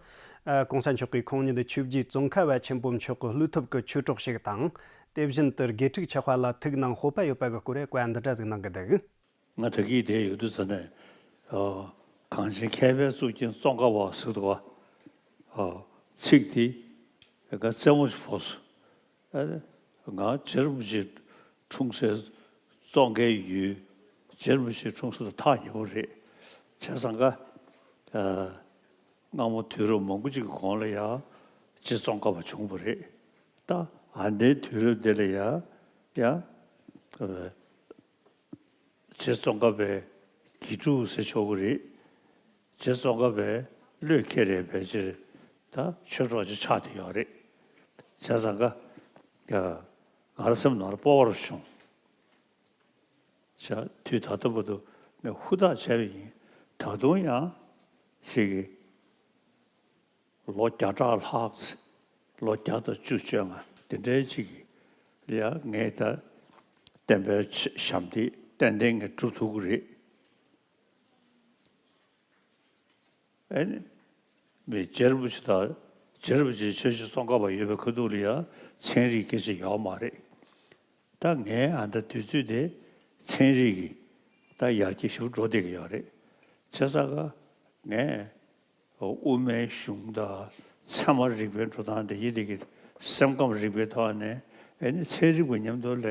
༸གོང་ས་མཆོག་གིས་ཁོང་ཉིད་ཆོས་རྗེ་ཙོང་ཁ་པ་ཆེན་པོ་མཆོག་གི་བློ་ཐུབ་ཀྱི་ཆོས་གྲོགས་ཤིག་དང་། དེ་བཞིན་དུ་དགེ་ཕྲུག་ཆགས་པ་ལ་ཐུགས་ནང་དཔོག་པ་ཡོད་པ་གི་སྐོར་བཀའ་འདི་འདྲ་ཟིག་གནང་གི་འདུག་ང་ད་གིན་དེ་ཡོད་དུས་ཙ་ནས། ཨ། གངས་ཅན་མཁས་པའི་གཙུག་རྒྱན་ཙོང་ཁ་པ་ཟེར་འདུག་ག་ཨ། ཚིག་དེ་ང་རྩེད་མོ་ཅིག་ཕོག་སོང་། ཨ། ང་རྗེ་རིན་པོ་ཆེ་འཁྲུངས་སའི་ཙོང་ཁའི་ཡུལ། རྗེ་རིན་པོ་ཆེ་འཁྲུངས་ས་དང་ཐག་ཉེ་པོ་རེད། བྱས་ཙང་ཀ་ཨ། སྔ་མོ་དུས་རབས་མང་པོ་ཅིག་གི་གོང་ལ་ཡ་རྗེ་ཙོང་ཁ་པ་བྱུང་བ་རེད། ད་ཨ་ནེའི་དུས་རབས་འདི་ལ་ཡ་ཡ། རྗེ་ཙོང་ཁ་པའི་དགེ་ཕྲུག་ཟེར་ཆོག་གི་རེད། རྗེ་ཙོང་ཁ་པའི་བློས་འཁེལ་རེད། ཕལ་ཆེར་ད་ཆོས་གྲོགས་ཅིག་ཆགས་བསྡད་ཡོད་རེད། བྱས་ཙང་ཀ་ང་རང་སེམས་ནང་ལ་སྤོབས་པ་རུ་བྱུང་། བྱས་དུས་ད་ལྟ་བར་དུ་ངས་ཧུར་ཐག་བྱས་པ་ཡིན། ད་དུང་ཡང་ཞིག་གིས། ལོ་བརྒྱ་ཕྲག་ལྷག་ཙམ། ལོ་བརྒྱ་དང་བཅུ་བཅོ་ལྔ་དེ་འདྲའི་ཅིག་ལ་ཡ་ངས་ད་བསྟན་པའི་ཞབས་འདེགས་ཏན་ཏན་ངས་སྒྲུབ་ཐུབ་ཀྱི་རེད། ཨ་ནི་མི་རྗེ་རིན་པོ་ཆེ་དང་རྗེ་རིན་པོ་ཆེའི་ཆོས་རྗེ་ཙོང་ཁ་པ་ཡོད་པའི་ཁ་ཐུག་ལ་ཡ་ཚན་རིག་སྐད་ཆ་ཡོད་མ་རེད། ད་ངའི་ཨ་ད་དུས་ཚོད་དེ་ཚན་རིག་གི་ད་ཡར་རྒྱས་ཞེ་པོ་འགྲོ་བསྡད་ཀྱི་ཡོད་རེད། བྱས་ཙང་ཀ་ངས་དབུ་མའི་གཞུང་དང་ཚད་མ་རིག་པའི་འགྲོ་སྟངས་དེ་ཡི་དེ་གི་སེམས་ཁམས་རིག་པའི་ཐོག་ནས་ཨེ་ནི་ཚན་རིག་པ་མཉམ་དུ་ལས་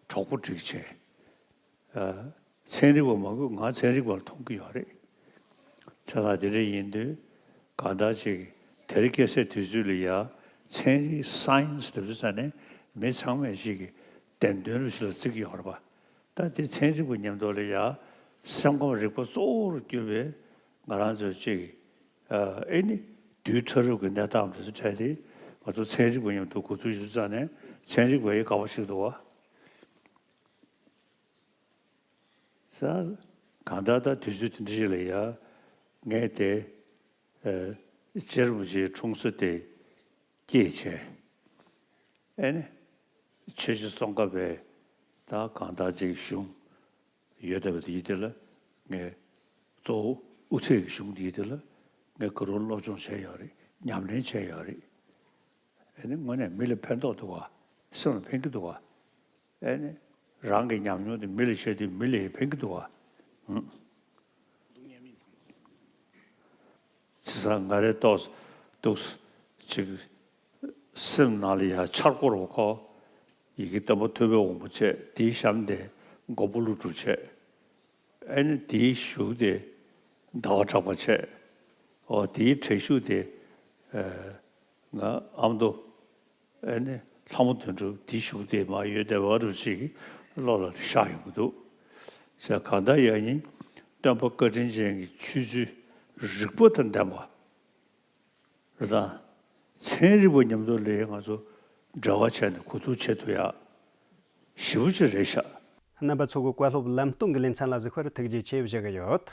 གྲོགས་པོ་སྒྲིག་བྱས། ཚན་རིག་པ་མང་པོས་ང་ཚན་རིག་པ་ལ་མཐོང་གི་ཡོད་རེད། བྱས་ཙང་དེ་འདྲ་ཡིན་དུས་གང་ལྟར་ཅིག་དེ་རིང་ཁ་སང་དུས་ཚོད་ལ་ཡ་ ཚན་རིག་སའེན་སི་ལབ་དུས་ཙ་ནས་མི་ཚང་མས་ཅིག་གི་བདེན་དོན་རུ་ཞིག་ལ་བརྩི་གི་ཡོད་རེད་པ། ད་དེ་ཚན་རིག་པ་མཉམ་དུ་ལ་ཡ་སེམས་ཁམས་རིག་པ་གཙོ་བོར་གྱུར་པའི་ང་རང་ཚོའི་ཅིག་ཨ་ཨེ་ནི་རྡུལ་ཕྲ་རབ་ཀྱི་གནས་སྟངས་དེ་ཚོ་འཕྲད་དེ་ང་ཚོ་ཚན་རིག་པ་མཉམ་དུ་གོ་བསྡུར་ཞུ་དུས་ཙ་ནས་ཚན་རིག་པ་ཡི་དགའ་པོ་ཞིག་འདུག་བ། ས། གང་ལྟར་ད་དུས་ཚོད་དེ་འདྲ་ཞིག་ལ་ཡ་ངས་དེ་ཨ་རྗེ་རིན་པོ་ཆེའི་འཁྲུངས་ས་དེ་སྐྱེས་བྱས། ཨེ་ནི་ཆོས་རྗེ་ཙོང་ཁ་པའི་ད་གང་ལྟར་ཅིག་གཞུང་ཡོད་བསྡད་པ་དེ་ཡིན་དེ་ལ་ངས་གཙོ་བོ་དབུ་ཚད་ཀྱི་གཞུང་དེ་ཡིན་དེ་ལ་ངས་ག་རུ་སློབ་སྦྱོང་བྱས་ཡོད་རེད། ཉམས་ལེན་བྱས་ཡོད་རེད། ཨེ་ནི་དངོས་གནས་མི་ལ་ཕན་ཐོགས་འདུག་ག་སེམས་ལ་ཕན་གྱི་འདུག་ག་ཨེ་ནི་རང་གི་ཉམས་མྱོང་དེ་མི་ལ་བཤད་དུས་མི་ལ་ཡང་ཕན་གྱི་འདུག་ག་ཧུམ། བྱས་ཙང་ང་རའི་ཏོག་འདུག་ཅིག་སེམས་ནང་ལ་ཡང་འཆར་སྒོ་རུ་ཁོ་ཡི་གེ་སྟོན་པ་ཐུབ་པའི་དབང་པོ་བྱས། དེའི་གཤམ་དེ་མགོན་པོ་ཀླུ་སྒྲུབ་བྱས། ཨེ་ནི་དེའི་གཞུག་དེ་ཟླ་བ་གྲགས་པ་བྱས། ཨོ་དེའི་གྲས་གཞུག་དེ་ཨ་ང་ཨ་མདོ། ཨེ་ནི་ལྷ་མོ་དོན་གྲུབ་དེའི་གཞུག་དེ་མར་ཡོད་བསྡད་པ་རུ་ཅིག་བློ་ལ་ཤར་ཡོང་གི་འདུག་ཟེར། གང་ལྟར་ཡང་སྙིང་སྟོན་པ་བཀའ་དྲིན་ཅན་གྱི་ཆོས་ཚུལ་རིགས་པ་དང་ལྡན་པ་རེད་དང་། ཚན་རིག་པ་མཉམ་དུ་ལ་ང་ཚོ་འབྲེལ་བ་བྱས་ནས་གོ་བསྡུར་བྱེད་ཐུབ་ཡག་ཞེ་པོ་ཅིག་རེད་ཤག་རྣམ་པ་ཚོ་གི་བཀའ་སློབ་ལམ་སྟོན་གྱི་ལེ་ཚན་ལ་གཟིགས་པར་ཐུགས་རྗེ་ཆེ་ཞུ་གི་ཡོད།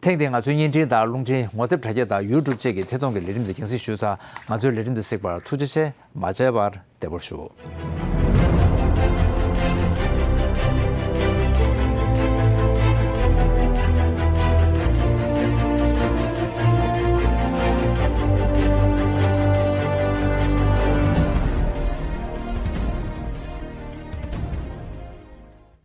ཐེངས་འདིའི་ང་ཚོའི་བརྙན་འཕྲིན་དང་རླུང་འཕྲིན། ངོ་དེབ་དྲ་རྒྱ་དང་ཡུ་ཊུབ་བཅས་ཀྱི་ཐད་གཏོང་གི་ལས་རིམ་འདི་རྒྱང་སྲིང་ཞུས་ཚར། ང་ཚོའི་ལས་རིམ་འདི་གཟིགས་པར་ཐུགས་རྗེ་ཆེ། མ་མཇལ་བར་བདེ་པོར་བཞུགས།